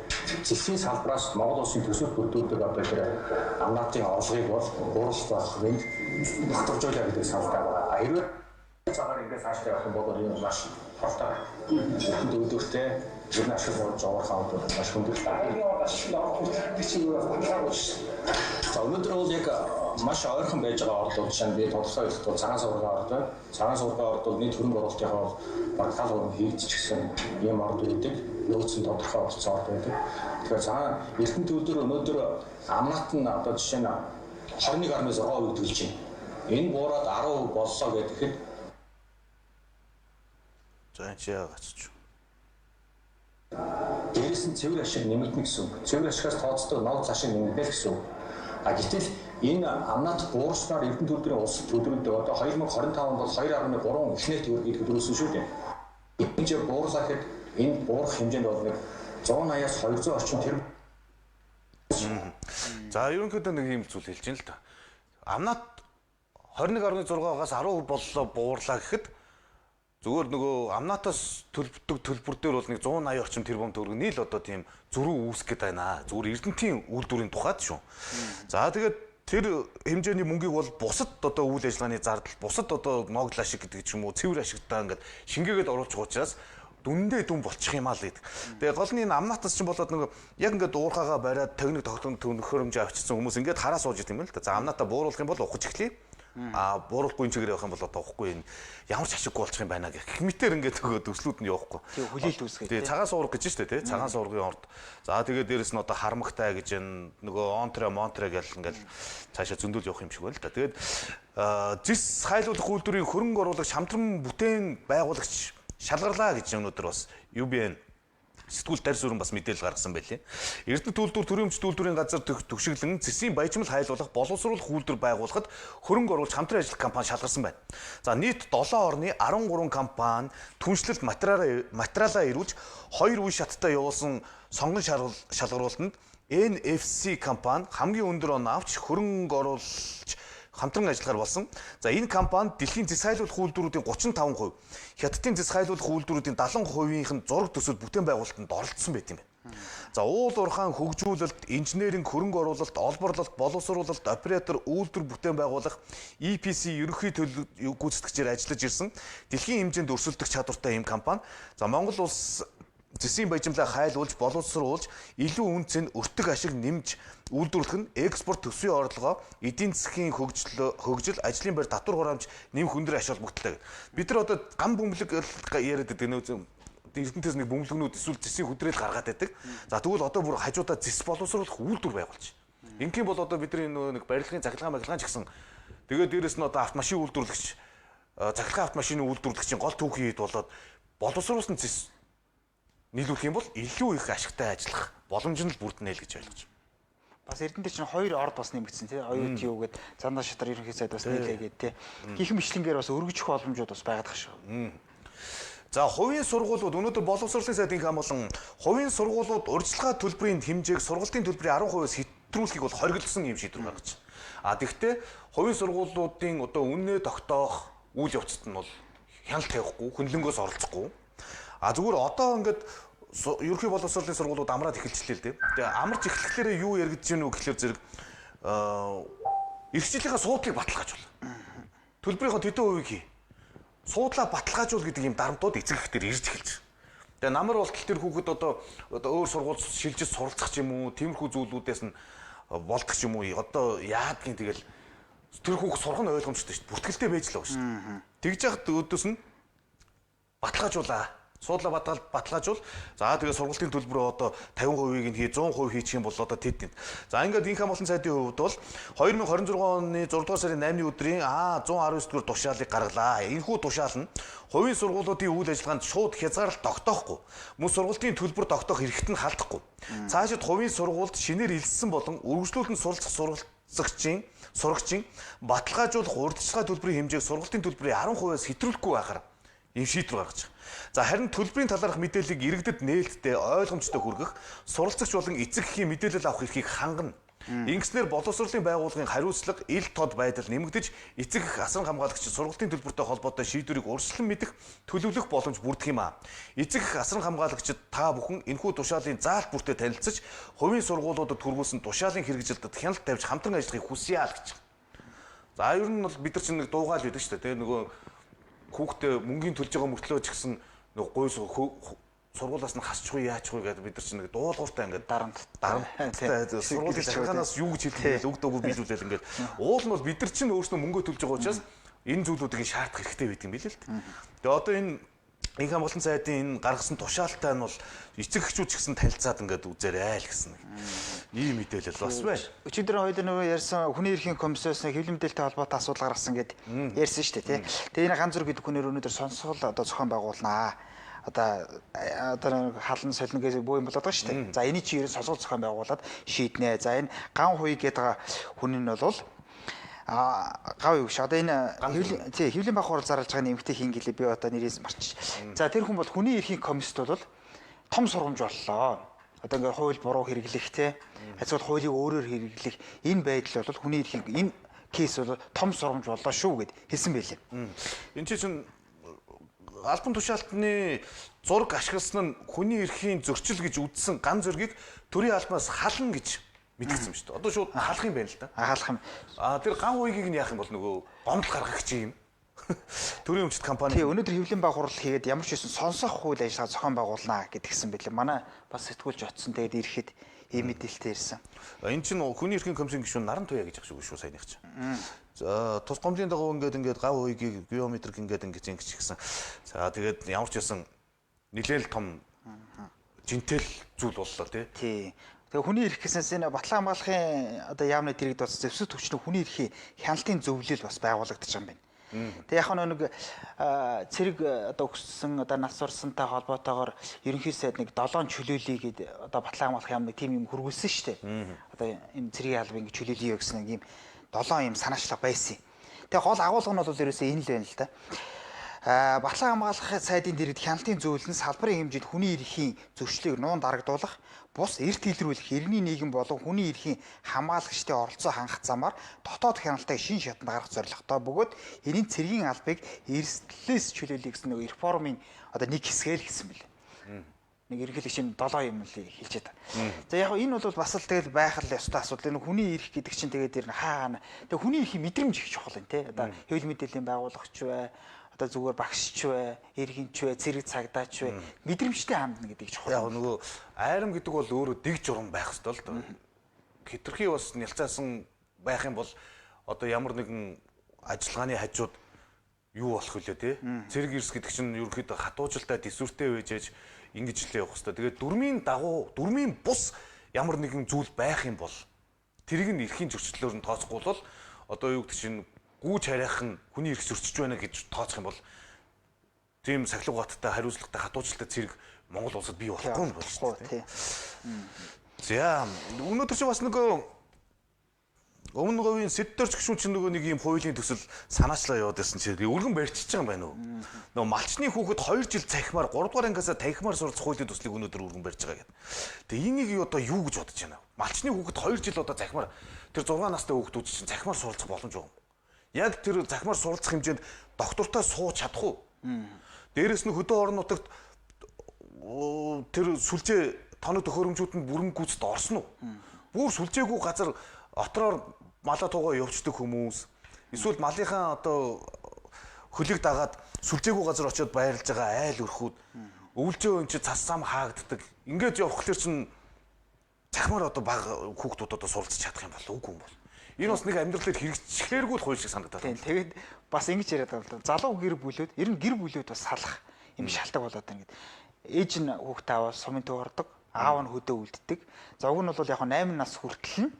зэсийн салбараас Монгол улсын төсөв бүрдүүлдэг одоо тэр амнаатын орлогыг бол бууруулах байх энд багтажуулаа гэдэг саналтай байгаа. Хэрвээ цагаар ингээд цаашдаа явах юм бол энэ маш хортой байна. Өдөртөө ер нь ашиг болж овор хавд бол маш хүндрэлтэй. За өнөөдөр бол яг маш ойрхон байж байгаа ордууд жишээ нь би тодорхой хэлэхэд цагаан суврын орд байна. Цагаан суврын орд бол нийт хөрөнгө оруулалтынхаа бол баг тал хувь хийгдчихсэн ийм орд байдаг. Нөөцөн тодорхой болсон орд байдаг. Тэгэхээр цагаан Эрдэнэт үйлдвэр өнөөдөр амнаат нь одоо жишээ нь 21.6% төлж байна. Энэ буураад 10% боллоо гэхэд за энэ чи яагаад ч. Дээрээс нь цэвэр ашиг нэмэгдэнэ гэсэн үг. Цэвэр ашигаас тооцдог ногдол ашиг нэмэгдэнэ гэсэн үг. А гэтэл энэ амнаат буурснаар Эрдэнэт үйлдвэрийн улс төлрөлдөг одоо 2025 онд бол 2.3 эхнэр төгрөг төлөвлөсөн шүү дээ. Энэ ч буурлаа гэхэд энэ буурах хэмжээнд бол нэг 180-аас 200 орчим тэр. За ерөнхийдөө нэг юм зүйл хэлж байна л да. Амнаат 21.6-аас 10% боллоо буурлаа гэхэд зүгээр нөгөө амнаатаас төлбөдөг төлбөр дээр бол нэг 180 орчим тэрбум төгрөг нийл одоо тийм зөрүү үүсгэх гээд байна. Зүгээр Эрдэнэтийн үйлдвэрийн тухайд шүү. За тэгээд тэр хэмжээний мөнгийг бол бусад одоо үйл ажиллагааны зардал, бусад одоо ноогдол ашиг гэдэг ч юм уу, цэвэр ашигтаа ингээд шингээгээд оруулчих учраас Дүндээ дүн болчих юм аа л гэдэг. Тэгээ гол нь энэ амнатас чинь болоод нөгөө яг ингээд уурхаагаа бариад төгнөг тогтон төнхөрөмж авчирсан хүмүүс ингээд хараа сууж идэм юм л да. За амната бууруулах юм бол ухаж эхлэе. А бууруулахгүй энэ чигээр явах юм бол одоо ухахгүй энэ ямар ч ашиггүй болчих юм байна гэх мэтэр ингээд нөгөө төслүүд нь явахгүй. Тий, хүлээлт үүсгээд, Тий, цагаан суурга гэж штэ тий. Цагаан суургын орд. За тэгээд дээрэс нь одоо харамгтай гэж энэ нөгөө онтре монтре гэл ингээд цаашаа зөндөл явах юм шиг байна л да. Тэгээд зис хайлуулах үйлдвэрийн хөрөнгө оруулагч хамтран бүтээн байгуулагч шалгарлаа гэж өнөөдөр бас UBN сэтгүүл дарь сүрэн бас мэдээлэл гаргасан байлээ. Эрдэнэт үйлдвэр төрийн өмч үйлдвэрийн газар төгшөглөн зэсийн баяжмал хайлуулах боловсруулах үйлдвэр байгуулахад хөрөнгө оруулагч хамтран ажиллах компани шалгарсан байна. За нийт 7 орны 13 компани түншлэлт материалаа ирүүлж 2 үе шаттай явуулсан сонгон шалгаруултанд NFC компани хамгийн өндөр он авч хөрөнгө оруулж хамтран ажиллахаар болсон. За энэ компани дэлхийн зэс хайлуулах үйлдвэрүүдийн 35%, Хятадын зэс хайлуулах үйлдвэрүүдийн 70%-ийнх нь зураг төсөл бүтээн байгуулалтанд оролцсон байт юм байна. За уул уурхаан хөгжүүлэлт, инженеринг, хөрөнгө оруулалт, олборлолт, боловсруулалт, оператор, үйлдвэр бүтээн байгуулах, EPC ерөнхий төлөв гүйцэтгэгчээр ажиллаж ирсэн дэлхийн хэмжээнд өрсөлдөх чадвартай ийм компани. За Монгол улс зэсийн баяжмлаа хайлуулж, боловсруулж, илүү үн цэн өртөг ашиг нэмж үйлдвэрлэх нь экспорт төсвийн орлогоо, эдийн засгийн хөгжил, ажлын байр, татвар хураамж нэмэх өндөр ач холбогдолтой. Бид нар одоо гам бөмбөлөг яриад байдаг нөө эрдэнтээс нэг бөмбөлгнүүд эсвэл зэсийн хүдрээл гаргаад байдаг. За тэгвэл одоо бүр хажуудаа зэс боловсруулах үйлдвэр байгуулж. Ингийн бол одоо бидний нөгөө нэг барилгын цахилгаан магилгаан ч гэсэн тэгээд дээрэс нь одоо автомашин үйлдвэрлэгч, цахилгаан автомашины үйлдвэрлэгчийн гол түүхийн хэд болоод боловсруулсан зэс нийлүүлэх юм бол илүү их ашигтай ажиллах боломж нь л бүрднэ л гэж ойлгож байна. Бас Эрдэнэт чинь хоёр орд бас нэмэгдсэн тий. Оюут юу гэд зандаа шатар ерөнхий сайд бас нийлээгээд тий. Гэх мэтлэнгээр бас өргөжих боломжууд бас байгаад байгаа шүү. За хувийн сургуулиуд өнөөдөр боловсролын сайдын хамуулан хувийн сургуулиуд урьдчилгаа төлбөрийн хэмжээг сургалтын төлбөрийн 10%-аас хэтрүүлэхийг бол хоригдсон юм шийдвэр гаргаж байна. А тэгвэл хувийн сургуулиудын одоо үнэ тогтоох үйл явцад нь бол хяналт тавихгүй, хөндлөнгөөс оролцохгүй. А зүгээр одоо ингээд ерөнхий боловсролын сургуулиуд амраад эхэлчихлээ л дээ. Тэгээ амарч эхлэхлээрээ юу яригдж гэнэ үү гэхлээр зэрэг эрхчлэлийнхаа суудлыг баталгаажуул. Төлбөрийнхөө тэдэн хувийг хий. Суудлаа баталгаажуул гэдэг ийм дарамтууд эцэг их дээр ирж эхэлж байна. Тэгээ намар болтол тэр хүүхэд одоо өөр сургууль шилжиж суралцах ч юм уу, тиймэрхүү зүйлүүдээс нь болдох ч юм уу. Одоо яадгийн тэгэл тэр хүүхэд сурах нь ойлгомжтой шүү дээ. Бүртгэлтэй байж л байгаа шүү дээ. Тэгж яхад өөдөөс нь баталгаажуулаа. Суудлаа баталгаажуул. За тэгээ сургалтын төлбөрөө одоо 50%-ийг нь хий, 100% хийчих юм бол одоо тэд тэнд. За ингээд инх хамгаалсан сайдын хувьд бол 2026 оны 6 дугаар сарын 8-ны өдрийн 119 дугаар тушаалыг гаргалаа. Энэхүү тушаал нь хувийн сургуулиудын үйл ажиллагаанд шууд хязгаарлалт тогтоохгүй. Мөн сургалтын төлбөр тогтоох эрхт нь халдахгүй. Цаашид хувийн сургуульд шинээр элссэн болон үргэлжлүүлэн суралцах сурагчийн баталгаажуулах урьдчилгаа төлбөрийн хэмжээг сургалтын төлбөрийн 10%-аас хэтрүүлэхгүй байхаар ийм шийдвэр гаргаж байгаа. За харин төлбөрийн талаарх мэдээллийг иргэдэд нээлттэй ойлгомжтой хүргэх, суралцагч болон эцэг эхийн мэдээлэл авах эрхийг хангана. Ингэснээр боловсролын байгууллагын хариуцлага, ил тод байдал нэмэгдэж, эцэг эх асран хамгаалагч сургалтын төлбөртэй холбоотой шийдвэрийг урьдчилан мэдэх, төлөвлөх боломж бүрдэх юм аа. Эцэг эх асран хамгаалагчид та бүхэн энэхүү тушаалын заалт бүртээ танилцаж, хувийн сургуулиудад түргүүлсэн тушаалын хэрэгжилтэд хяналт тавьж хамтран ажиллахыг хүсье л гэж. За ер нь бол бид нар чинь нэг дуугаал байдаг шүү дээ. Тэгээ нөгөө хүүхдээ мөнгөний төлж байгаа мөртлөө ч гэсэн нөгөө гуй сургуулаас нь хасчихгүй яачихгүй гэдэг бид нар чинь нэг дуулууртай ингээд дарамттай сургуулийн захиргаанаас юу гэж хэлдэг вэ? Үг дуугүй биелүүлэл ингээд уул нь бол бид нар чинь өөрсдөө мөнгөө төлж байгаа учраас энэ зүйлүүдийг шаардах хэрэгтэй байдаг юм билээ л дээ. Тэгээ одоо энэ инх хамгаалсан сайдын энэ гаргасан тушаалтай нь бол эцэг эхчүүд ч гэсэн танилцаад ингээд үзээрэй л гэсэн ийм мэдээлэл бас байна. Өчигдөр хоёул нөгөө ярьсан хүний эрхийн комиссоос хэвлэл мэдээлэлтэй холбоотой асуудал гаргасан гэд ярьсан шүү дээ тий. Тэгээ энэ ганц зүрх гэдэг хүнээр өнөөдөр сонсгол одоо зохион байгуулнаа. Одоо халан солино гэж бөө юм болоод байгаа шүү дээ. За энийг чи ерөн сонсгол зохион байгуулад шийднэ. За энэ ган хуй гэдэг хүн нь бол гав юу биш. Одоо энэ хэвлэлийн баг хурал зарлж байгаа нэмэгтэй хин гэлээ би одоо нэрээс марч. За тэр хүн бол хүний эрхийн комиссд бол том сургамж боллоо. Одоо ингээд хууль буруу хэрэглэх те. Эсвэл хуулийг өөрөөр хэрэглэх энэ байдал бол хүний эрхийн энэ кейс бол том сургамж боллоо шүү гэд хэлсэн байлээ. Энэ чинь албан тушаалтны зураг ашигласан нь хүний эрхийн зөрчил гэж үзсэн ган зөргийг төрийн албанаас хална гэж мэдгдсэн юм шүү дээ. Одоо шууд халах юм байна л да. Халах юм. А тэр ган уйгийг нь яах юм бол нөгөө гомдол гаргах чи юм. Төрийн өмчт компани. Тий, өнөөдөр хэвлэлийн баг хурал хийгээд ямар ч байсан сонсох үйл ажиллагаа зохион байгуулнаа гэдгсэн билээ. Манай бас сэтгүүлч очсон. Тэгээд ирэхэд ийм мэдээлэлтэй ирсэн. Энэ чинь хүний эрхийн комиссийн гишүүн Наран Туяа гэж ах шиг шүү саяных чинь. За тус гомдлын дагуу ингээд гав хуйгийг геометрик ингээд ингэж ингэж гисэн. За тэгээд ямар ч байсан нилээл том жинтэл зүйл боллоо тий. Тий. Тэгээ хүний эрх гэсэнээс энэ батлан хамгаалахын одоо яамны дэргэд бас зэвсэг төвчнө хүний эрхийн хяналтын зөвлөл бас байгуулагдаж байгаа юм байна. Тэгээ яг нэг цэрэг одоо өгсөн одоо нас урсантай холбоотойгоор ерөнхий сайд нэг 7 чөлөөлөе гэд одоо батлан хамгаалах яамны тийм юм хөргүүлсэн шүү дээ. Одоо энэ цэргийн албыг ингэ чөлөөлөе гэсэн нэг юм 7 юм санаачлага байсан юм. Тэгээ гол агуулга нь бол ерөөсөө энэ л байна л да. Батлан хамгаалах сайдын дэргэд хяналтын зөвлөл нь салбарын хэмжээнд хүний эрхийн зөрчлийг нуун дарагдуулах, бус эрт илрүүлэх иргэний нийгэм болон хүний эрхийн хамгаалагчдын оролцоо хангах замаар дотоод хяналтыг шин шатанд гаргах зорилготой бөгөөд энэ цэргийн албыг эрсдлээс чөлөөлөе гэсэн нэг реформын одоо нэг хэсэг л гэсэн бэлээ. Нэг ерөнхийлөгч нь 7 юм л хэлж байгаа. За яг энэ бол бас л тэгэл байх л ёстой асуудал. Энэ хүний эрх гэдэг чинь тэгээд ер нь хаа хаана. Тэгээ хүний эрхийн мэдрэмж их чухал юм те. Одоо хэвлэл мэдээллийн байгуулагч бай, одоо зүгээр багшч бай, иргэнч бай, цэрэг цагдаач бай, мэдрэмжтэй хандна гэдэг чухал. Яг нөгөө айрам гэдэг бол өөрөө дэг журам байх ёстой л доо. Хитрхи бас нялцаасан байх юм бол одоо ямар нэгэн ажиллагааны хажууд юу болох вүлээ те. Цэрэг эрс гэдэг чинь ерөнхийдөө хатуужилтай төсвөртэй байж ээж ингэж л явах хэвээр. Тэгээд дүрмийн дагуу, дүрмийн бус ямар нэгэн зүйл байх юм бол тэрийг нь эрхийн зөрчлөлөөр нь тооцохгүй бол одоо юу гэдэг чинь гүүж харайхан хүний эрх зөрчиж байна гэж тооцох юм бол тийм сахилга баттай хариуцлагатай хатуучлалтай цэрэг Монгол улсад бий болохгүй юм байна тий. За өнөөдөр чи бас нөгөө өмнө говийн сэддөрч гишүүн чинь нөгөө нэг юм хуулийн төсөл санаачлаа яваад байсан чи өргөн барьчихж байгаа юм байна уу? Нөгөө малчны хүүхэд 2 жил цахимаар 3 дугаар ангиасаа танхимаар суралцах хуулийн төслийг өнөөдөр өргөн барьж байгаа гэдэг. Тэгээ энийг одоо юу гэж бодож байна? Малчны хүүхэд 2 жил одоо цахимаар тэр 6 настай хүүхдүүд чинь цахимаар суралцах боломж байгаа юм. Яг тэр захимаар суралцах хэмжээнд доктортой сууж чадах уу? Дээрэс нь хөдөө орон нутагт тэр сүлжээ тоног төхөөрөмжүүд нь бүрэн гүйцэд орсон уу? Бүр сүлжээгүй газар отроор малаа туугаа явцдаг хүмүүс эсвэл малынхаа одоо хөлийг дагаад сүлжээгүй газар очиод байрлаж байгаа айл өрхүүд өвлжөө өн чи цас сам хаагддаг. Ингээд явхлаар чин захимаар одоо баг хүүхдүүд одоо суралцж чадах юм бол үгүй юм бол. Энэ бас нэг амьдрал дээр хэрэгжихээргүй л хууль шиг санагдаад байна. Тэгээд бас ингэж яриад байгаа л да. Залуу гэр бүлүүд, ер нь гэр бүлүүд бас салах юм шалтгаан болоод байна гэд. Ээж нь хүүхдээ аваад сумын төв ордог, аав нь хөдөө үлддэг. За уг нь бол яг 8 нас хүртэл нь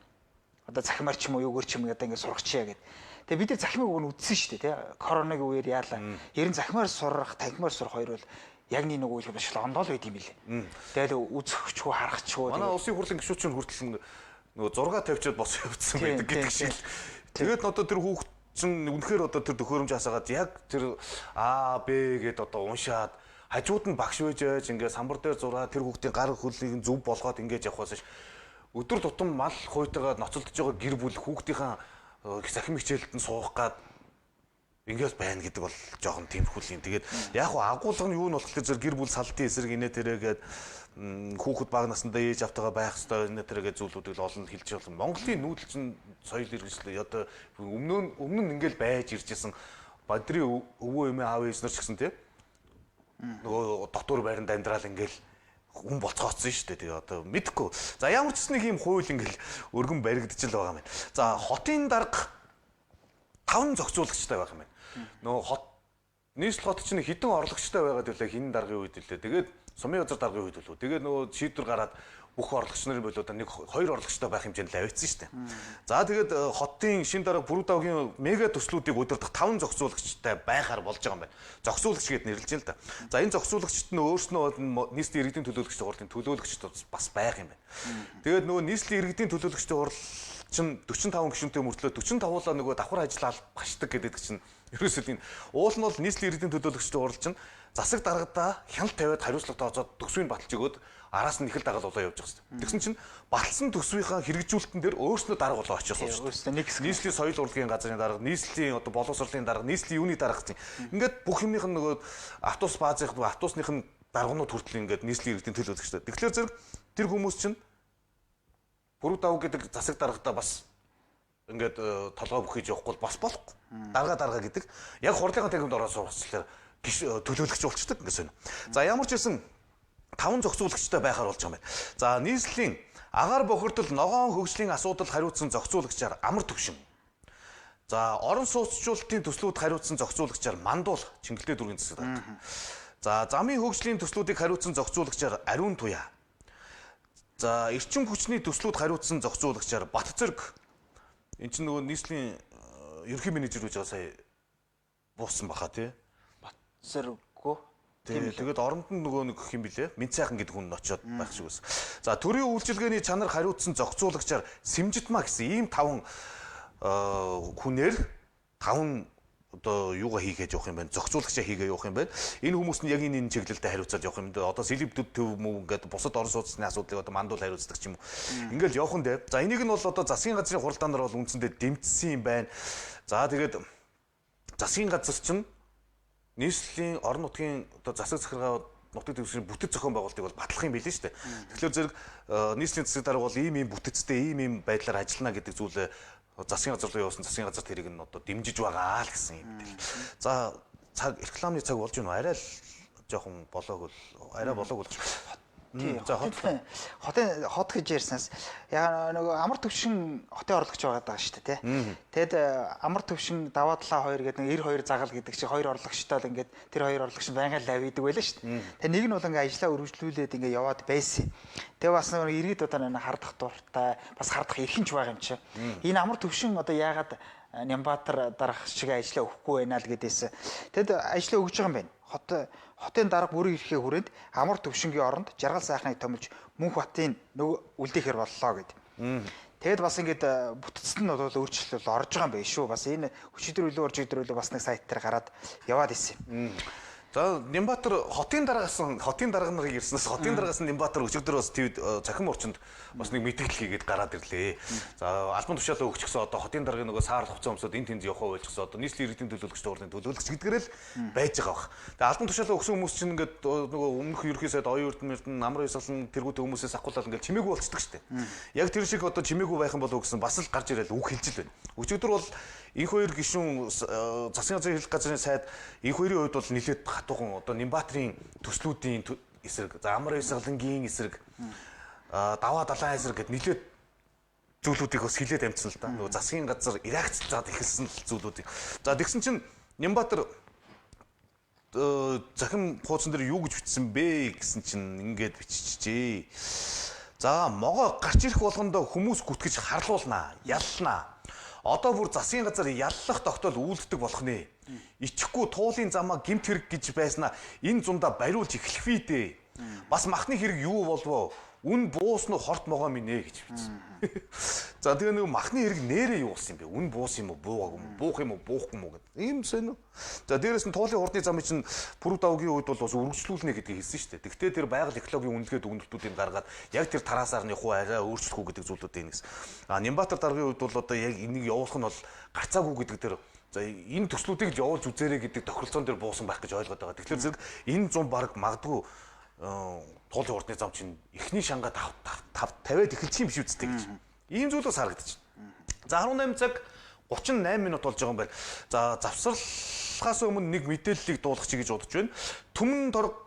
одоо захимаар ч юм уу юугаар ч юм одоо ингэ сургачихъя гэд. Тэгээ бид нар захимыг уг нь үдсэн шүү дээ, тий. Коронагийн үеэр яалаа. Ер нь захимаар сурах, танхимаар сурах хоёр бол яг нэг үйл биш л ондоо л байд юм билээ. Тэгэл үзэхчгүй, харахчгүй. Манай улсын хурлын гишүүн хүртэл нөгөө 6 тавьчаад бос явцсан байдаг гэдэг шиг л. Тэгээд одоо тэр хүүхд чинь үнэхээр одоо тэр төхөөрөмж асаагаад яг тэр А Б гэд одоо уншаад хажууд нь багш байж байж ингээ самбар дээр зураа тэр хүүхдийн гар хөлийг нь зөв болгоод ингээд явахаас ш өдөр тутам мал хуйтайгаа ноцолдож байгаа гэр бүл хүүхдийнхаа сахим хичээлд нь суух гад ингээс байна гэдэг бол жоохон тиймэрхүү юм. Тэгээд яг хуу агуулга нь юу нь болохоор зэрэг гэр бүл салтын эсрэг инээ тэрэгээд хүүхэд бага насндаа ээж автайгаа байх ёстой инээ тэрэгээд зүйлүүдийг л олон хэлж болно. Монголын нүүдэл чинь соёл иргэншил одоо өмнө нь ингээл байж ирж исэн Бадрын өвөө эмээ аав ээж нар ч гэсэн тий нөгөө дотуур байранд амьдрал ингээл хүн болцгооцсон шүү дээ. Тэгээ одоо мэдхгүй. За ямар ч нэг юм хууль ингээл өргөн баригдаж л байгаа юм байна. За хотын дарга 5 зохицуулагчтай байх юм байна. Нөгөө хот нийслэл хот чинь хэдэн орлогчтой байгаад үлээ хин даргын үед үлээ. Тэгээд сумын газар даргын үед үлээ. Тэгээд нөгөө шийдвэр гараад бүх орлогч нарын болоод нэг хоёр орлогчтой байх хэмжээнд л авчихсан шүү дээ. За тэгээд хотын шин дарга Бүрүүдавгийн мега төслүүдийг удирдах 5 зохицуулагчтай байхаар болж байгаа юм байна. Зохицуулагч гэдээ нэрлэж байна л да. За энэ зохицуулагчд нь өөрснөө нийслэлийн иргэдийн төлөөлөгчдийн хурлын төлөөлөгчд бас байх юм байна. Тэгээд нөгөө нийслэлийн иргэдийн төлөөлөгчдийн хурал чинь 45 гишүүнтэй мөртлөө 45-уулаа нөгөө давхар ажил албашдаг гэдэг чинь ерөөсөө энэ уул нь бол нийслэлийн иргэдийн төлөөлөгчдийн хурал чинь засаг даргадаа хяналт тавиад хариуцлага тооцоод төсвийг баталж өгөөд араас нь ихэл дагаал болоо явж байгаа юм. Тэгсэн чинь баталсан төсвийнхаа хэрэгжүүлэлтэн дээр өөрснөө дарга болоо очиж сууж. Өөрснөө нэг хэсэг. Нийслэлийн соёл урлагийн газрын дарга, нийслэлийн одоо боловсролын дарга, нийслэлийн юуны дарга гэсэн. Ингээд бүх юмных нь нөгөө автобус баазынх, автобусных нь дарганууд хүртэл ингээд нийслэлийн иргэдийн төлөөлөгчтэй. Тэгэхээр зэрэг тэр хүмүүс чинь Бүрүүдав гэдэг засаг даргадаа бас ингээд толгой бүхийж явахгүй бас болохгүй. Дарга гэдэг. Яг хурлын танхимд ороод сургацлаар төлөөлөгч болчдөг гэсэн юм. За ямар ч байсан 5 зохицуулагчтай байхаар болж байгаа юм байна. За нийслэлийн агаар бохирдол ногоон хөгжлийн асуудал хариуцсан зохицуулагчаар Амар Төвшин. За орон сууцчлалтын төслүүд хариуцсан зохицуулагчаар Мандуул Чингэлтэй дүүргийн засаг дарга. За замын хөгжлийн төслүүдийг хариуцсан зохицуулагчаар Ариун Туяа. За эрчим хүчний төслүүд хариуцсан зохицуулагчаар Батцэрэг. Энд чинь нөгөө нийслэлийн ерөнхий менежер гэж байгаа сая буусан баха тий. Батцэрэггүй. Тэгээд оронд нь нөгөө нэг хин блэ? Минт сайхан гэдэг хүн очиод байх шиг байсан. За төрийн үйлчилгээний чанар хариуцсан зохицуулагчаар Сэмжитмаа гэсэн ийм 5 хүнээр 5 одоо юугаа хийгээд явах юм бэ? Зохицуулагчаа хийгээ явах юм байна. Энэ хүмүүс нь яг энэ чиглэлдээ хариуцаад явах юм дээ. Одоо селебдүүд төв мөв ингээд бусад орон сууцны асуудлыг одоо мандуул хариуцдаг ч юм уу. Ингээл явах нь дээ. За энийг нь бол одоо засгийн газрын хуралдаанаар бол үндсэндээ дэмжсэн юм байна. За тэгээд засгийн газар чинь нийслэлийн орон нутгийн одоо засаг захиргаа нутаг дэвсгэрийн бүтэц зохион байгуулалтыг бол батлах юм билээ шүү дээ. Тэгэхээр зэрэг нийслэлийн засаг дарга бол ийм бүтэцтэй ийм байдлаар ажиллана гэдэг зүйлээ засгийн газар руу явуулсан, засгийн газар тэрийг нь одоо дэмжиж байгаа л гэсэн юм мэдээлэл. За цаг рекламны цаг болж байна уу? Арай л жоохон болоог л арай болоог л. Тийм. За хотын хот гэж ярьсанаас яа нөгөө Амар Төвшин хотын орлогч байгаа даа шүү дээ, тий. Тэгэд Амар Төвшин Даваа Талаа 2 гэдэг нэг 92 загал гэдэг шиг хоёр орлогчтой л ингээд тэр хоёр орлогч нь байнга л авидаг байлаа шүү дээ. Тэгээ нэг нь бол ингээд ажлаа өргөжлүүлээд ингээд яваад байсан. Тэгээ бас нөгөө иргэд одоо нэг хардах дуртай, бас хардах эрхэнч байгаа юм чи. Энэ Амар Төвшин одоо яагаад Нямбатар дарах шиг ажлаа өгөхгүй байна л гэдээсэн. Тэгэд ажлаа өгж байгаа юм байна. Хотын дарга бүрийн эрхээ хүрээнд Амар Төвшингийн оронд Жаргал сайхныг томилж Мөнх Батын нөгөө үлдээхэр боллоо гэд. Тэгэд бас ингээд бүтцэд нь бол өөрчлөлт орж байгаа юм байна шүү. Бас энэ өчигдөр үлээ орж өдөр үлээ бас нэг сайт дээр гараад яваад исэн. За Нямбатар хотын дараагаас хотын дарга нарыг ирснээс хотын дараагаас Нямбатар өчигдөр бас твд цахим орчинд бас нэг мэдээлэл хийгээд гараад ирлээ. За албан тушаалаа өгчихсөн одоо хотын даргын нөгөө саарл хувцас өмсөд энэ тэнд явахаа ойлчихсон одоо нийслэлийн иргэдийн төлөөлөгч хурлын төлөөлөгч гэдгээрэл байж байгаа бах. Тэгээ албан тушаалаа өгсөн хүмүүс чинь ингээд нөгөө өмнөх ерөнхий сайд оюун эрдэнэ намрын ёслон тэргүүтэн хүмүүсээс ахгуулаад ингээд чимээгүй болцдог шүү дээ. Яг тэр шиг одоо чимээгүй байх юм болов гэсэн бас л гарч ирэл үг хэлж л байна. Өчигдөр бол инх хоёр гишүүн засгийн газрын хэлэх газрын сайд инх хоёрын хувьд бол нэлээд хатуухан одоо Нямбатрын төслүүдийн эсрэг, за Амар Ёсгалангийн эсрэг, Даваа Далайн эсрэг гэд нэлээд зүйлүүдийг бас хилээд амжсан л да. Нөгөө засгийн газар реакцлаад эхэлсэн л зүйлүүдийг. За тэгсэн чинь Нямбатар захим хуудсан дээр юу гэж бичсэн бэ гэсэн чинь ингээд биччихжээ. За могоо гарч ирэх болгондоо хүмүүс гүтгэж харлуулнаа, яллнаа. Одоо бүр засгийн газар яллах тогтоол үйлддэг болох нэ. Ичихгүй туулын замаа гэмт хэрэг гэж байснаа энэ зундаа бариулж эхлэх вий дээ. Бас махны хэрэг юу болвоо? Үн буусан уу хорт могоо минь ээ гэж бичсэн. За тэгээ нэг махны хэрэг нэрээ юу болсон юм бэ? Үн буусан юм уу, буугаагүй юм уу? Буух юм уу, буухгүй юм уу гэдэг. Ийм сонь. За дээрэс нь туулын хурдны замыг чинь Пүрэв давгийн үед бол бас үргэлжлүүлнэ гэдгийг хэлсэн шүү дээ. Тэгтээ тэр байгаль экологийн үнэлгээ дүгнэлтүүдийг гаргаад яг тэр тараасаар нь явах уу, арай өөрчлөх үү гэдэг зүйлүүдийг нэгс. А Нямбатар даргын үед бол одоо яг энийг явуулах нь бол гарцаагүй гэдэг тэр за энэ төслүүдийг л явуулж үзээрэй гэдэг тохиролцоон дээр буусан байх гэж ойлгоод байгаа. Тэгэхээр зэрэг энэ зам баг магадгүй туулын хурдны зам чинь эхний шангаа 5 тавиад эхэлчих юм биш үсттэй гэж. Ийм зүйл бас харагдчих. За 18 цаг 38 минут болж байгаа юм байна. За завсарлахаас өмнө нэг мэдээллийг дуулгачих гэж бодож байна. Түмэн торг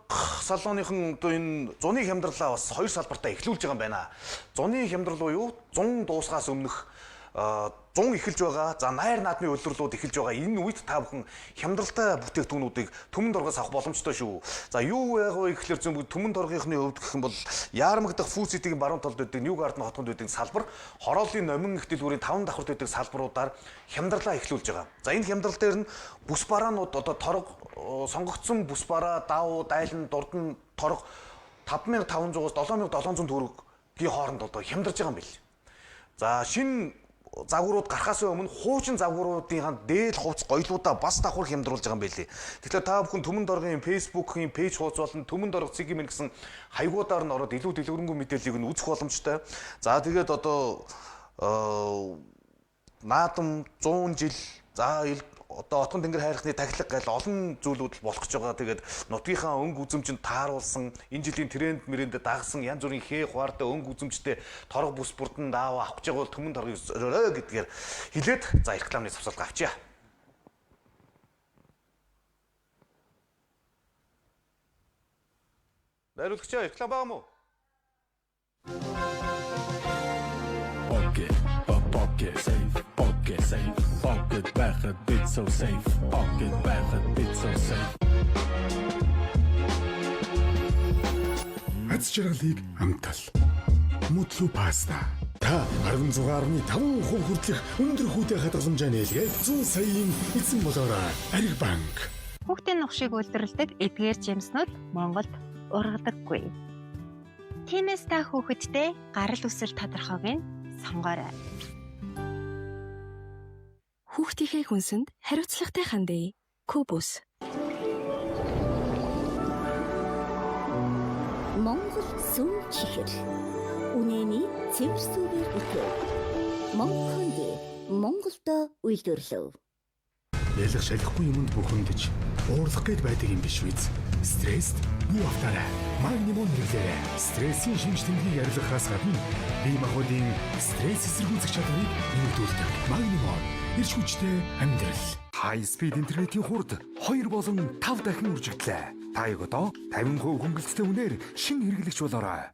салооныхан одоо энэ зуны хямдралаа бас хоёр салбартаа эхлүүлж байгаа юм байна. Зуны хямдрал буюу 100 дуусгаас өмнөх 100 эхэлж байгаа. За найр наадмын улирлууд эхэлж байгаа. Энэ үед та бүхэн хямдралтай бүтээгдэхүүнүүдийг Түмэн торгоос авах боломжтой шүү. За юу яах вэ гэхлээр зөв Түмэн торгийнхны хувьд гэх юм бол Яармаг дахь Фүү Ситигийн баруун талд байдаг, Нью Гарден хотгонд байдаг салбар, Хорооллын Номин их дэлгүүрийн 5 давхарт байдаг салбаруудаар хямдралаа эхлүүлж байгаа. За энэ хямдрал дээр нь бүс бараанууд одоо торг сонгогдсон бүс бараа, дав, дайлан, дурдан торг 5500-аас 7700 төгрөгийн хооронд одоо хямдарж байгаа юм бил. За шинэ загварууд гарахаас өмнө хуучин загваруудын дээд хувцас гоёлуудаа бас давхар хямдруулж байгаа юм билээ. Тэгэхээр та бүхэн Түмэн доргийн Facebook-ийн пэйж хуудас болон Түмэн дорг цэгийн мэн гэсэн хаягуудаар нь ороод илүү дэлгэрэнгүй мэдээллийг нь үзэх боломжтой. За тэгээд одоо наадам 100 жил за одоо Отгон тэнгэр хайрхны тахилга гал олон зүйлүүд л болох гэж байгаа. Тэгээд нутгийнхаа өнгө үзэмжинд тааруулсан энэ жилийн тренд мэрэнд дагсан янз бүрийн хээ хуартай өнгө үзэмжтэй торго бүс бүрдэн даав авах гэж байгаа бол түмэн торгыг өрөөрэй гэдгээр хэлээд за рекламны завсарга авчия. Найруулагчаа реклам байгаа мó? Pocket, pocket safe, pocket safe, pocket байхад бид so safe, pocket байхад бид so safe. Аз жаргалыг амтал. Мудлу паста. Та 16.5% хүртэлх өндөр хүүтэй хадгаламжаа нээлгээд 100 саяын эзэн болоорой. Ариг банк. Хүүхдийн нухшийг үйлдвэрлэдэг эдгээр жимснүүд Монголд ургадаггүй. Тиймээс та хүүхэдтэй гарал үүсэл тодорхойг нь сонгоорой. Хүүхдийнхээ хүнсэнд хариуцлагатай хандъя. Кубус. Монгол сүм чихэр. Үнэний цэвэр сүгээр бүтэв. Монконди Монголдо үйлдвэрлэв. Ялах шалахгүй юмд бухимдаж уурлах гээд байдаг юм биш үз. Стресст бүү автаарай. Магнимон хэрэглээрэй. Стрессийн шинж тэмдгийг арилгахаас гадна бие махбодын стресс эсэргүүцэх чадварыг нэмэгдүүлдэг. Магнимон эрч хүчтэй амьдрал. High speed интернетийн хурд 2 болон 5 дахин үржигдлээ. Та яг одоо 50% хөнгөлөлттэй үнээр шинэ хэрэглэгч болоорой.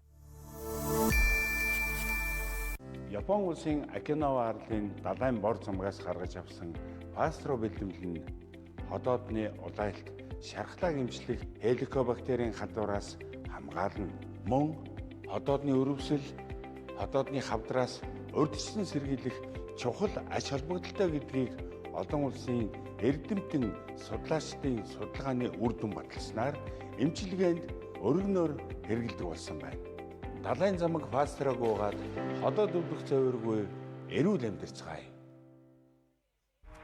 Япон улсын Окинава арлын далайн бор замгаас гаргаж авсан пастро бэлэмжил нь ходоодны улайлт, шархлааг эмчлэх хеликобактерийн халдвараас хамгаална. Мөн ходоодны өрөвсөл, ходоодны хавдраас урьдчилан сэргийлэх чухал ач холбогдолтой гэдгийг олон улсын эрдэмтэн судлаачдын судалгааны үр дүн баталснаар эмчилгээнд өргөнөөр хэрэглэдэг болсон байна. Далайн замаг пастрог уугаад ходоод өвдөх цовиоргүй эрүүл амьдарцгаая.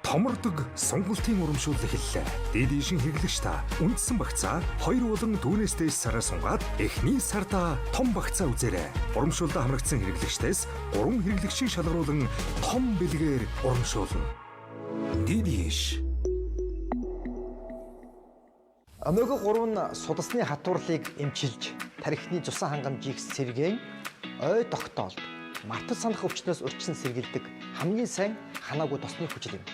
Томордог сонголтын урамшуулал эхэллээ. Дид ишин хэрэглэгч та үндсэн багцаа 2 болон түүнээс дээш сараар сунгаад эхний сарда том багцаа үзээрэй. Урамшууллаа хамрагдсан хэрэглэгчдээс 3 хэрэглэгчийг шалгаруулан том бэлгээр урамшуулна. Дид иш. Омега 3 нь судасны хатуурлыг эмчилж, тархины цусан хангамжийг сэргээн, ой тогтоолд, мартаж санах өвчнөөс урьдчилан сэргийлдэг хамгийн сайн ханаагүй тосны хүчил юм.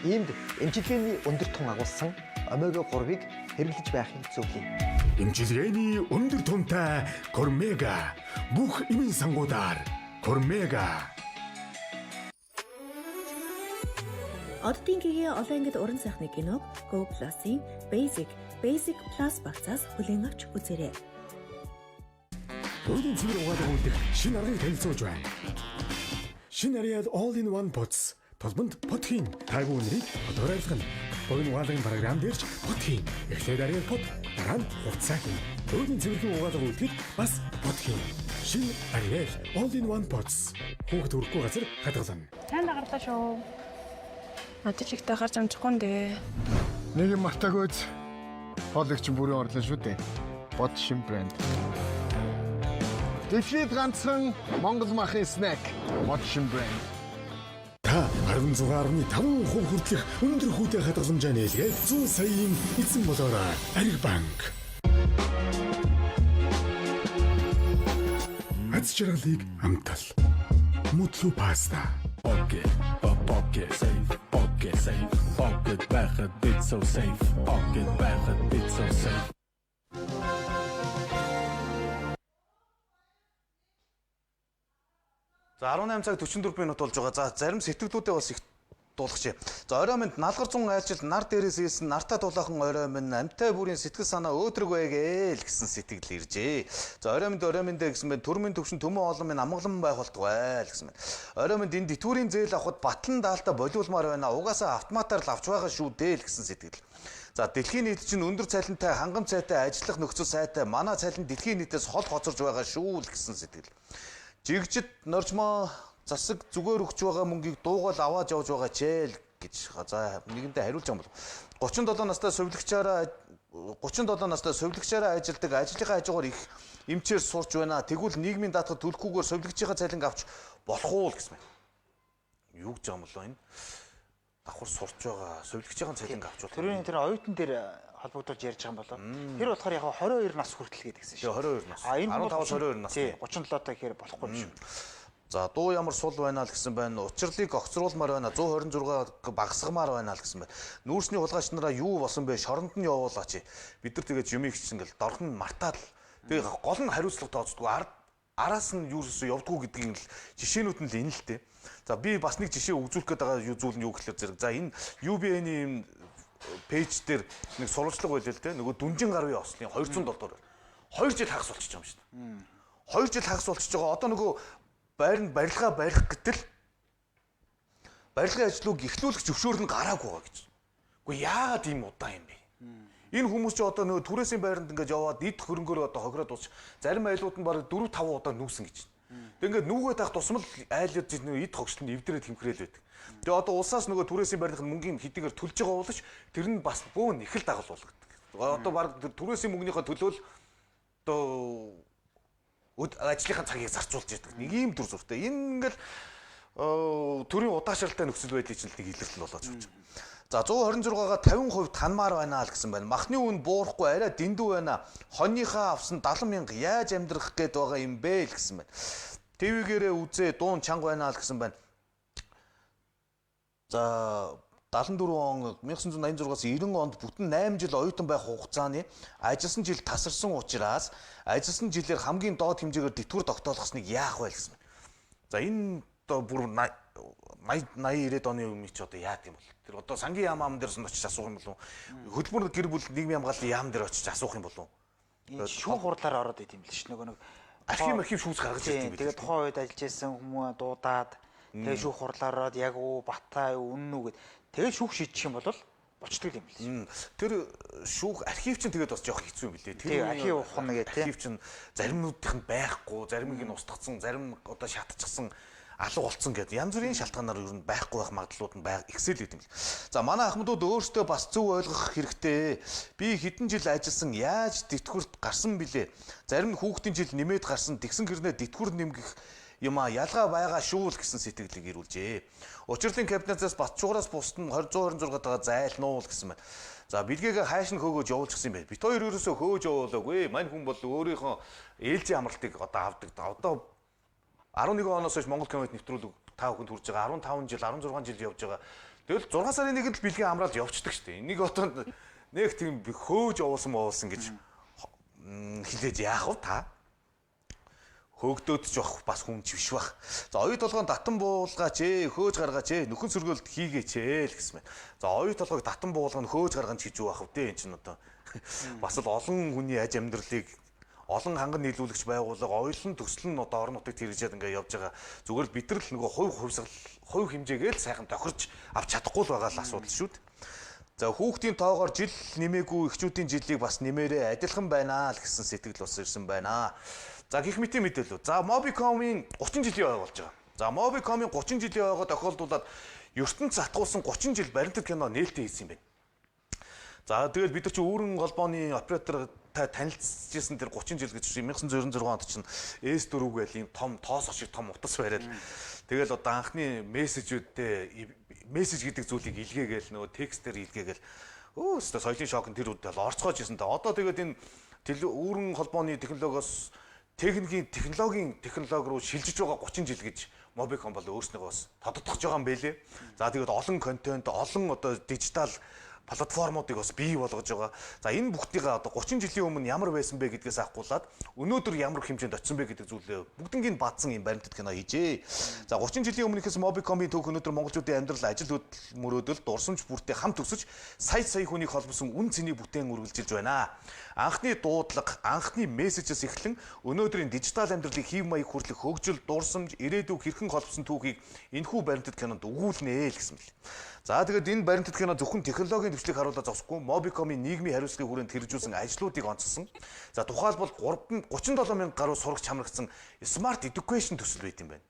Иймд эмчилгээний өндөр тун агуулсан омега 3-ыг хэрэглэж байхыг зөвлөе. Эмчилгээний өндөр тунтай Кормега бүх эмийн сангуудаар Кормега. Оддын гэгээ олон ангид уран сайхны киног Go Plus-ийн Basic, Basic Plus багцаас хүлээн авч үзээрэй. Туйлын цэвэр угаалга үлдэх шинэ аргыг танилцуулж байна. Шинэ Ariel All in One Pots толбонд под хийн. Тайван үнэрийг подоор арилгана. Богино угаалгын програм дээр ч под хийн. Эхлээд Ariel под, дараа нь хувцас хийн. Туйлын цэвэрхэн угаалга үлдэхэд бас под хийн. Шинэ Ariel All in One Pots хүүхэд өрөхгүй газар хадгална. Сайн дагарлаа шүү. Ажил ихтэй гарч амжихгүй нь дээ. Нэг юм мартаагүй үз. Хоолыг чинь бүрэн орлоо шүү дээ. Бод шин брэнд. Дэлхийд ганцхан Монгол махын снэк. Бод шин брэнд. Та 16.5% хүртэлх өндөр хүүтэй хадгаламжаа нээлгээд 100 саяын эзэн болоорой. Ариг банк. Аз жаргалыг амтал. Мудлу паста. Pocket, pocket safe, pocket safe, pocket байхад бид so safe, pocket байхад бид so safe. За 18 цаг 44 минут болж байгаа. За зарим сэтгэлдүүдээ бас их дуулгачээ. За орой минь налгар зун айлчил нар дээрээс ийсэн нартаа тулаахан орой минь амтай бүрийн сэтгэл санаа өөдрөг байгээ л гэсэн сэтгэл иржээ. За орой минь орой минь гэсэн байна. Төрмийн төвшин төмөн олон минь амгалан байх болтугай л гэсэн байна. Орой минь энэ тэтгэврийн зээл авахд батлан даалтаа болиулмаар байна. Угаасаа автоматар л авч байгаа шүү дээ л гэсэн сэтгэл. За дэлхийн нийт чинь өндөр цалинтай, хангам цайтай ажиллах нөхцөл сайтай. Манай цалин дэлхийн нийтээс хол хоцорж байгаа шүү л гэсэн сэтгэл. Жигжид норжмоо засаг зүгээр өгч байгаа мөнгийг дуугаал аваад явж байгаа ч ээл гэж за нэгэндээ хариулж байгаа юм бол 37 настай сувилагчаараа 37 настай сувилагчаараа ажилладаг ажлынхаа хажуугаар их эмчээр сурч байна. Тэгвэл нийгмийн даатгал төлөхгүйгээр сувилагчийнхаа цалинг авч болох уу л гэсэн байна. Юу гэж байгаа юм болоо энэ? Давхар сурч байгаа сувилагчийн цалинг авч болох. Төрийн тэр оюутан дээр холбогдуулж ярьж байгаа юм болоо. Тэр болохоор яг 22 нас хүртэл гэдгсэн шүү. 22 нас. А энэ 15-аас 22 нас. Тий, 37 таа гэхээр болохгүй юм шүү. За дуу ямар сул байна л гэсэн байна. Учирлыг огцруулмаар байна. 126 багасгамаар байна л гэсэн байна. Нүүрсний хулгайч нараа юу болсон бэ? Шоронд нь явуулаач. Бид нар тэгээд юмыг чинь ингээл дорхон мартаад л тэгээ гол нь хариуцлага тооцдгоо араас нь юу юусоо явдгуу гэдгийг л жишээнүүд нь л энэ л дээ. За би бас нэг жишээ үзүүлэх гээд байгаа юу зүйл нь юу гэхэлэр зэрэг. За энэ UBN-ийн юм пэйж дээр нэг сурвалжлага байлаа л дээ. Нөгөө дүнжин гаруй ослын 207 дугаар. 2 жил хагас болчихж байгаа юм шүү дээ. 2 жил хагас болчихж байгаа. Одоо нөгөө байранд барилгаа барих гэтэл барилгын ажлыг эхлүүлэх зөвшөөрөл нь гараагүй байгаа гэж. Үгүй яагаад ийм удаан юм бэ? Энэ хүмүүс чи одоо нөгөө түрээсийн байранд ингээд яваад эд хөрөнгөөр одоо хохироод дуусч зарим айлууд нь бараг 4 5 удаа нүүсэн гэж. Тэг ингээд нүгөө таах тусмал айлууд нөгөө эд хогшлон эвдрээд хэмхрээл байдаг. Тэгээ одоо улсаас нөгөө түрээсийн байрных нь мөнгөний хэдийгээр төлж байгаа боловч тэр нь бас бөөн их л дагалуулдаг. Одоо бараг түрээсийн мөнгөнийхөө төлөөл одоо ажлынхаа цагийг зарцуулж яадаг. Нэг ийм дүр зуртай. Энэ ингээл төрийн удаашралтай нөхцөл байдлыг чинь нэг илэрлэл болоод явж байгаа. За 126-гаа 50% танмаар байна л гэсэн байна. Махны үн буурахгүй арай дэндүү байна. Хоньныхаа авсан 70 мянга яаж амьдрах гээд байгаа юм бэ л гэсэн байна. ТV-гээрээ үзээ дуун чанга байна л гэсэн байна. За 74 он 1986-аас 90 онд бүтэн 8 жил оюутан байх хугацааны ажилласан жил тасарсан учраас ажилласан жилээр хамгийн доод хэмжээгээр тэтгэвэр тогтоолгосныг яах вэ гэсэн байна. За энэ одоо бүр 80 90 оны өмнө чи одоо яад юм бол тэр одоо сангийн яам ам дээр очиж асуух юм болов уу? Хөдөлмөр гэр бүл нийгмийн хамгааллын яам дээр очиж асуух юм болов уу? Энэ шүүх хурлаар ороод идэм бил ш. Нөгөө нэг архив шүүс гаргаж ирд юм бил. Тэгээд тухайн үед ажиллаж байсан хүмүүс дуудаад тэгээд шүүх хурлаар ороод яг уу батаа юу үнэн үү гэд тэгээд шүүх шийдчих юм бол бочдөг юм бил. Тэр шүүх архив чинь тэгээд бас жоох хэцүү юм билээ. Тэр архив ухна гэх тийм. Архив чинь заримнуудынх нь байхгүй, заримыг нь устгацсан, зарим одоо шатчихсан алга болцсон гэдэг янз бүрийн шалтгаанаар ер нь байхгүй байх магадлалууд нь байг ихсэл гэдэг юм л. За манай ахмадууд өөрсдөө бас зөв ойлгох хэрэгтэй. Би хэдэн жил ажилласан яаж тэтгэврт гарсан билээ. Зарим нь хүүхдийн жил нэмээд гарсан тэгсэн хэрнээ тэтгэвэр нэмгэх юм а ялгаа байгаа шүү л гэсэн сэтгэлийг ирүүлжээ. Учирлын кабинетээс Батчуураас бусд нь 126 тагаа зайлнуу л гэсэн байна. За бэлгээгээ хайш нь хөөгөөж явуулчихсан юм байна. Бит хоёр ерөөсөө хөөж явуулаагүй. Мань хүн бол өөрийнхөө ээлжийн амралтыг одоо авдаг. Одоо 11 оноос хойш Монгол кинод нэвтрүүлэг та бүхэнд хүрж байгаа. 15 жил, 16 жил явж байгаа. Тэгэл 6 сарын 1-нд л бэлгийн амраал явцдаг шүү дээ. Энийг одоо нэг тийм хөөж явуулсан гэж хэлээд яах вэ та? Хөөгдөөд ч явах бас хүн ч биш бах. За оюу толгойн татан буулгаач ээ, хөөж гаргаач ээ, нөхөн сөргөөлт хийгээч ээ л гэсэн байна. За оюу толгойг татан буулгах нь хөөж гаргана ч гэж юу ах вэ? Энэ чинь одоо бас л олон хүний аж амьдралыг олон ханган нийлүүлэгч байгууллага, оюулан төсөл нь одоо орон нутагт хэрэгжээд ингээ явж байгаа. Зүгээр л бид нар л нөгөө хувь хувьсгал, хувь хэмжээгээл сайхан тохирч авч чадахгүй л байгаа л асуудал шүү дээ. За хүүхдийн тоогоор жил нэмээгүй эхчүүдийн жилийг бас нэмээрээ адилхан байна л гэсэн сэтгэл бас ирсэн байна. За гих мэтийн мэдээлэл. За Mobicom-ийн 30 жилийн ой болж байгаа. За Mobicom-ийн 30 жилийн ойгоо тохиолдуулаад ертөнц атгуулсан 30 жил баримтат кино нээлттэй хийсэн юм байна. За тэгэл бид нар чи үүрэн холбооны оператор танилцжсэн тэр 30 жил гэж 1996 онд чинь S4 гээл ийм том тоосох шиг том утас бариад тэгэл одоо анхны мессежүүдтэй мессеж гэдэг зүйлийг илгээгээл нөгөө текстээр илгээгээл өө өстө соёлын шок нь тэр үед л орцгоож исэн та. Одоо тэгээд энэ үүрэн холбооны технологиос техникийн технологийн технологи руу шилжиж байгаа 30 жил гэж Mobicom бол өөрснийгөө бас тодотгож байгаа юм бэлээ. За тэгээд олон контент, олон одоо дижитал платформуудыг бас бий болгож байгаа. За энэ бүгдийг одоо 30 жилийн өмнө ямар байсан бэ гэдгээс авахгуулаад өнөөдөр ямар хэмжээнд очсон бэ гэдэг зүйлээ бүгднийг бадсан юм баримтат кино хийжээ. За 30 жилийн өмнөхөөс Mobicom-ийн түүх өнөөдөр монголчуудын амьдрал, ажил мөрөөдөл, дурсамж бүртээ хамт өсөж сая сая хүнийг холбосон үн цэний бүтээн үргэлжилж байна. Анхны дуудлага, анхны мессежээс эхлэн өнөөдрийн дижитал амьдралыг хэв маяг хүртэлх хөгжил, дурсамж, ирээдүйг хэрхэн холбосон түүхийг энэхүү баримтат кинонд өгүүлнэ л гэсэн мэл. За тэгээд энэ баримтат кино зөвхөн технологийн дэвшлийг харуулаад зогсохгүй Mobicom-ийн нийгмийн хариуцлагын хүрээнд хэрэгжүүлсэн ажлуудыг онцлсон. За тухайлбал 37 мянга гаруй сурагч хамрагдсан Smart Education төсөл байт юм байна.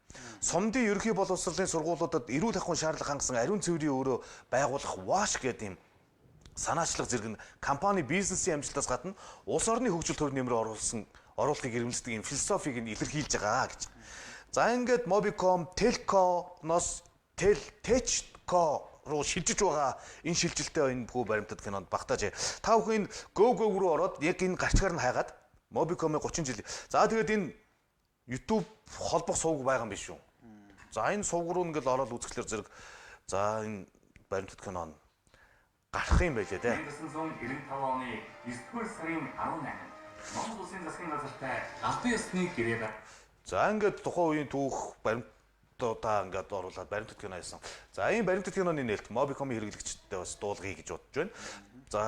Сумдын ерөнхий боловсролын сургуулиудад эрүүл ахуйн шаардлага хангасан ариун цэврийн өрөө байгуулах WASH гэдэг юм санаачлах зэрэг нь компани бизнесийн амжилтаас гадна улс орны хөгжилд хөв нэмрээ оруулахыг эрмэлздэг юм философиг нь илэрхийлж байгаа гэж. За ингээд Mobicom, Telco-ноос Techco руу шилжиж байгаа энэ шилжилтээ энэ бүү баримтат кинонд багтааж. Та бүхэн энэ Go Go руу ороод яг энэ гарчгаар нь хайгаад Mobicom-ийн 30 жил. За тэгээд энэ YouTube холбох сувг байгаа юм биш үү? За энэ сувг руу ингээл ороод үзэхлээр зэрэг за энэ баримтат кино нь гарах юм байлээ те. 1995 оны 9-р сарын 18-нд Монгол Улсын засгийн газартай албан ёсны гэрээ бар. За ингээд тухайн үеийн түүх баримтуудаа ингээд оруулаад баримтат кино хийсэн. За ийм баримтат киноны нээлт Mobicom-ийн хэрэглэгчдэд бас дуулгая гэж бодож байна. За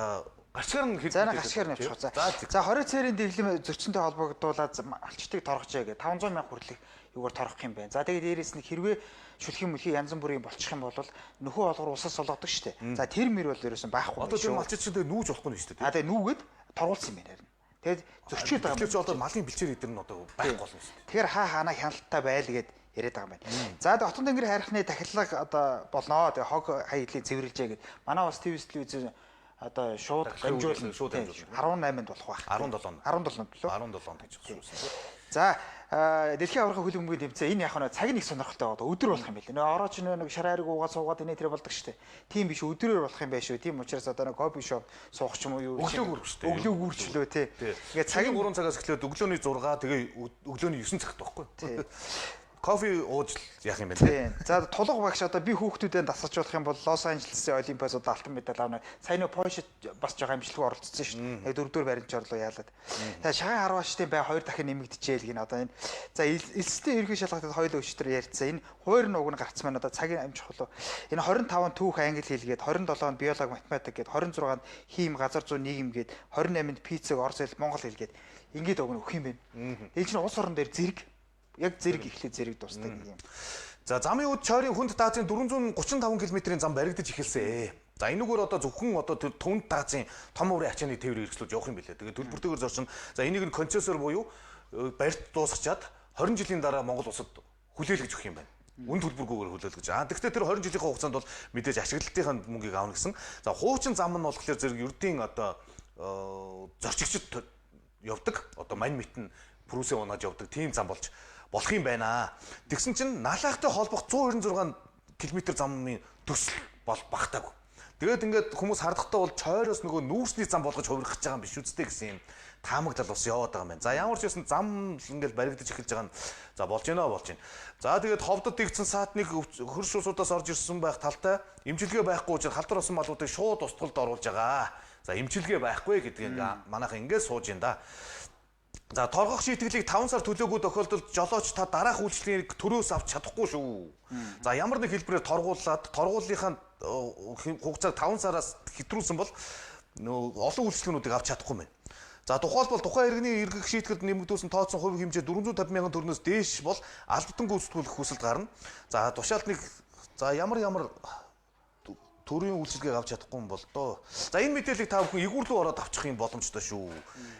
гарчгаар нь хэрэг. За гарчгаар нь явчих. За 20 цэрийн дэглэм зөрчинтэй холбогдуулаад алчтыг торгожээ гэ 500 мянга хүртэлх юугаар торгох юм байна. За тэгээд дээрээс нь хэрвээ шүлхийн мөлхий янз бүрийн болчих юм бол нөхөө олгор усаас солгодог шүү дээ. За тэр мөр бол ерөөсөн байхгүй. Одоо тэр малчид чинь тэгээ нүүж болохгүй нь шүү дээ. А тэгээ нүүгээд торгуулсан юм байна харин. Тэгээд зөрчилд байгаа юм. Тэгэхээр чи одоо малын бэлчээр идэр нь одоо байхгүй болно шүү дээ. Тэгэхээр хаа хаана хяналттай байл гэд яриад байгаа юм байна. За тэгээ Отон Тэнгэр хайрхны тахилга одоо болноо. Тэгээ хог хаяглыг цэвэрлжээ гэд. Манай бас ТV телевиз одоо шууд дамжуулна, шууд дамжуулна. 18-нд болох байх. 17-нд. 17-нд лөө. 17-нд гэж хэлсэн. За дэлхийн аварга хөлбөмбөгийн тэмцээн энэ яг нь цаг нэг сонирхолтой байгаа. Өдөр болох юм байл. Нөө орооч нэг шар хайрг уугаад суугаад инээ тэр болдог штэ. Тийм биш, өдрөөр болох юм байх шүү. Тийм учраас одоо нэг кофе шоп суух ч юм уу юу. Өглөө гүрч штэ. Өглөө гүрчлөө тий. Ингээд цагийн 3 цагаас эхлээд өглөөний 6 тэгээ өглөөний 9 цагт байхгүй. Кофе ууж яах юм бэ те. За тулга багш одоо би хүүхдүүдэд дасгаж болох юм бол Лос Анжелесын Олимпиас одоо алтан медаль авна. Сайн нөө Польшид бас жоохон амжилтгүй оролцсон шүү дээ. Яг дөрөвдүгээр баримт орлоо яалаад. За шаган харвааштай бай хоёр дахин нэмэгдэжээ л гин одоо энэ. За элстэй ерхий шалгалтад хоёул өчтөр ярьцсан. Энэ хуур нууг нь гарцсан маань одоо цагийн амжих болов. Энэ 25-нд түүх англи хэлгээд, 27-нд биологи математик гээд, 26-нд хийм газар зүйн нийгэм гээд, 28-нд физик орос хэл монгол хэл гээд ингээд уг нь өгөх юм байна. Энэ чинь улс орон дээр зэрэг яг зэрэг эхлээ зэрэг дуустдаг юм. За замын үд чойрын хүнд даазын 435 км-ийн зам баригдаж эхэлсэн. За энүүгээр одоо зөвхөн одоо тэр түнд даазын том уурын ачааны тээврийг эргэжлүүлж явах юм билээ. Тэгээд төлбөртэйгээр зорчин. За энийг нь концессор буюу барьт дуусгачаад 20 жилийн дараа Монгол улсад хүлээлгэж өгөх юм байна. Үн төлбөргүйгээр хүлээлгэж. Аа тэгвэл тэр 20 жилийнхаа хугацаанд бол мэдээж ашиглалтынхаа мөнгийг авна гэсэн. За хуучин зам нь болохоор зэрэг ердийн одоо зорчигчд явдаг. Одоо мань мэт нь пүрүсээ унааж явдаг тийм зам болж болох юм байна. Тэгсэн чинь Налаахтай холбох 196 км замын төсөл бол багтаагүй. Тэгээд ингээд хүмүүс хардахтаа бол чойроос нөгөө нүүрсний зам болгож хувирах гэж байгаа юм биш үсттэй гэсэн юм таамаглал бас яваад байгаа юм байна. За ямар ч байсан зам ингээд баригдаж эхэлж байгаа нь за болж байна болж байна. За тэгээд ховдод дэгдсэн саатныг хөрш усудаас орж ирсэн байх талтай эмчилгээ байхгүй учраас халдвар осон малуудыг шууд устгалд оруулж байгаа. За эмчилгээ байхгүй гэдгийг ингээ манайхан ингээд сууж байна да. За торгох шийтгэлийг 5 сар төлөөгүй тохиолдолд жолооч та дараах үйлчлэгийг төрөөс авч чадахгүй шүү. За ямар нэг хэлбэрээр торгууллаад торгуулийнхаа хугацааг 5 сараас хэтрүүлсэн бол нөө олон үйлчлэгнүүдийг авч чадахгүй байна. За тухайлбал тухайн иргэний эргэх шийтгэлд нэмэгдүүлсэн тооцсон хувь хэмжээ 450 мянган төгрөгнөөс дээш бол албатан гүйцэтгүүлэх хүсэлт гарна. За тушаалтныг за ямар ямар төрийн үйлчилгээг авч чадахгүй юм бол доо. За энэ мэдээллийг та бүхэн игүүр рүү ороод авчих юм боломжтой шүү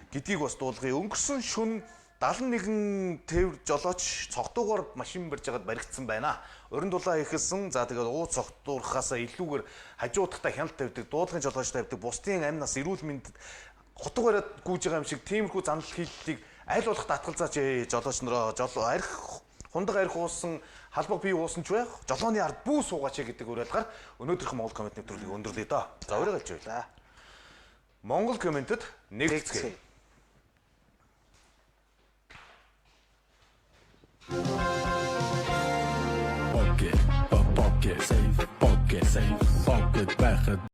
гэдгийг бас дуулгая. Өнгөрсөн шөнө 71 тээвэр жолооч цогтуугаар машин барьж хагаад баригдсан байна. Уран дулаа эхэлсэн. За тэгээд уу цогтуурхаасаа илүүгээр хажуудахтай хяналт тавьдаг, дуудлагын жолооч тавьдаг, бусдын амь нас эрүүл мэндэд хутга бариад гүйж байгаа юм шиг тиймэрхүү занал хийллийг аль болох татгалзаач жолооч нароо жолоо арх хундаг арх уусан халбаг бие уусан ч байх жолооны ард бүү суугаач гэдэг уриалгаар өнөөдрийнх Монгол коммент нэвтрүүлгийг өндөрлөе доо. За урийг алж байлаа. Монгол комментэд нэгцгээе. Pocket, pocket, safe, pocket, safe, pocket байхад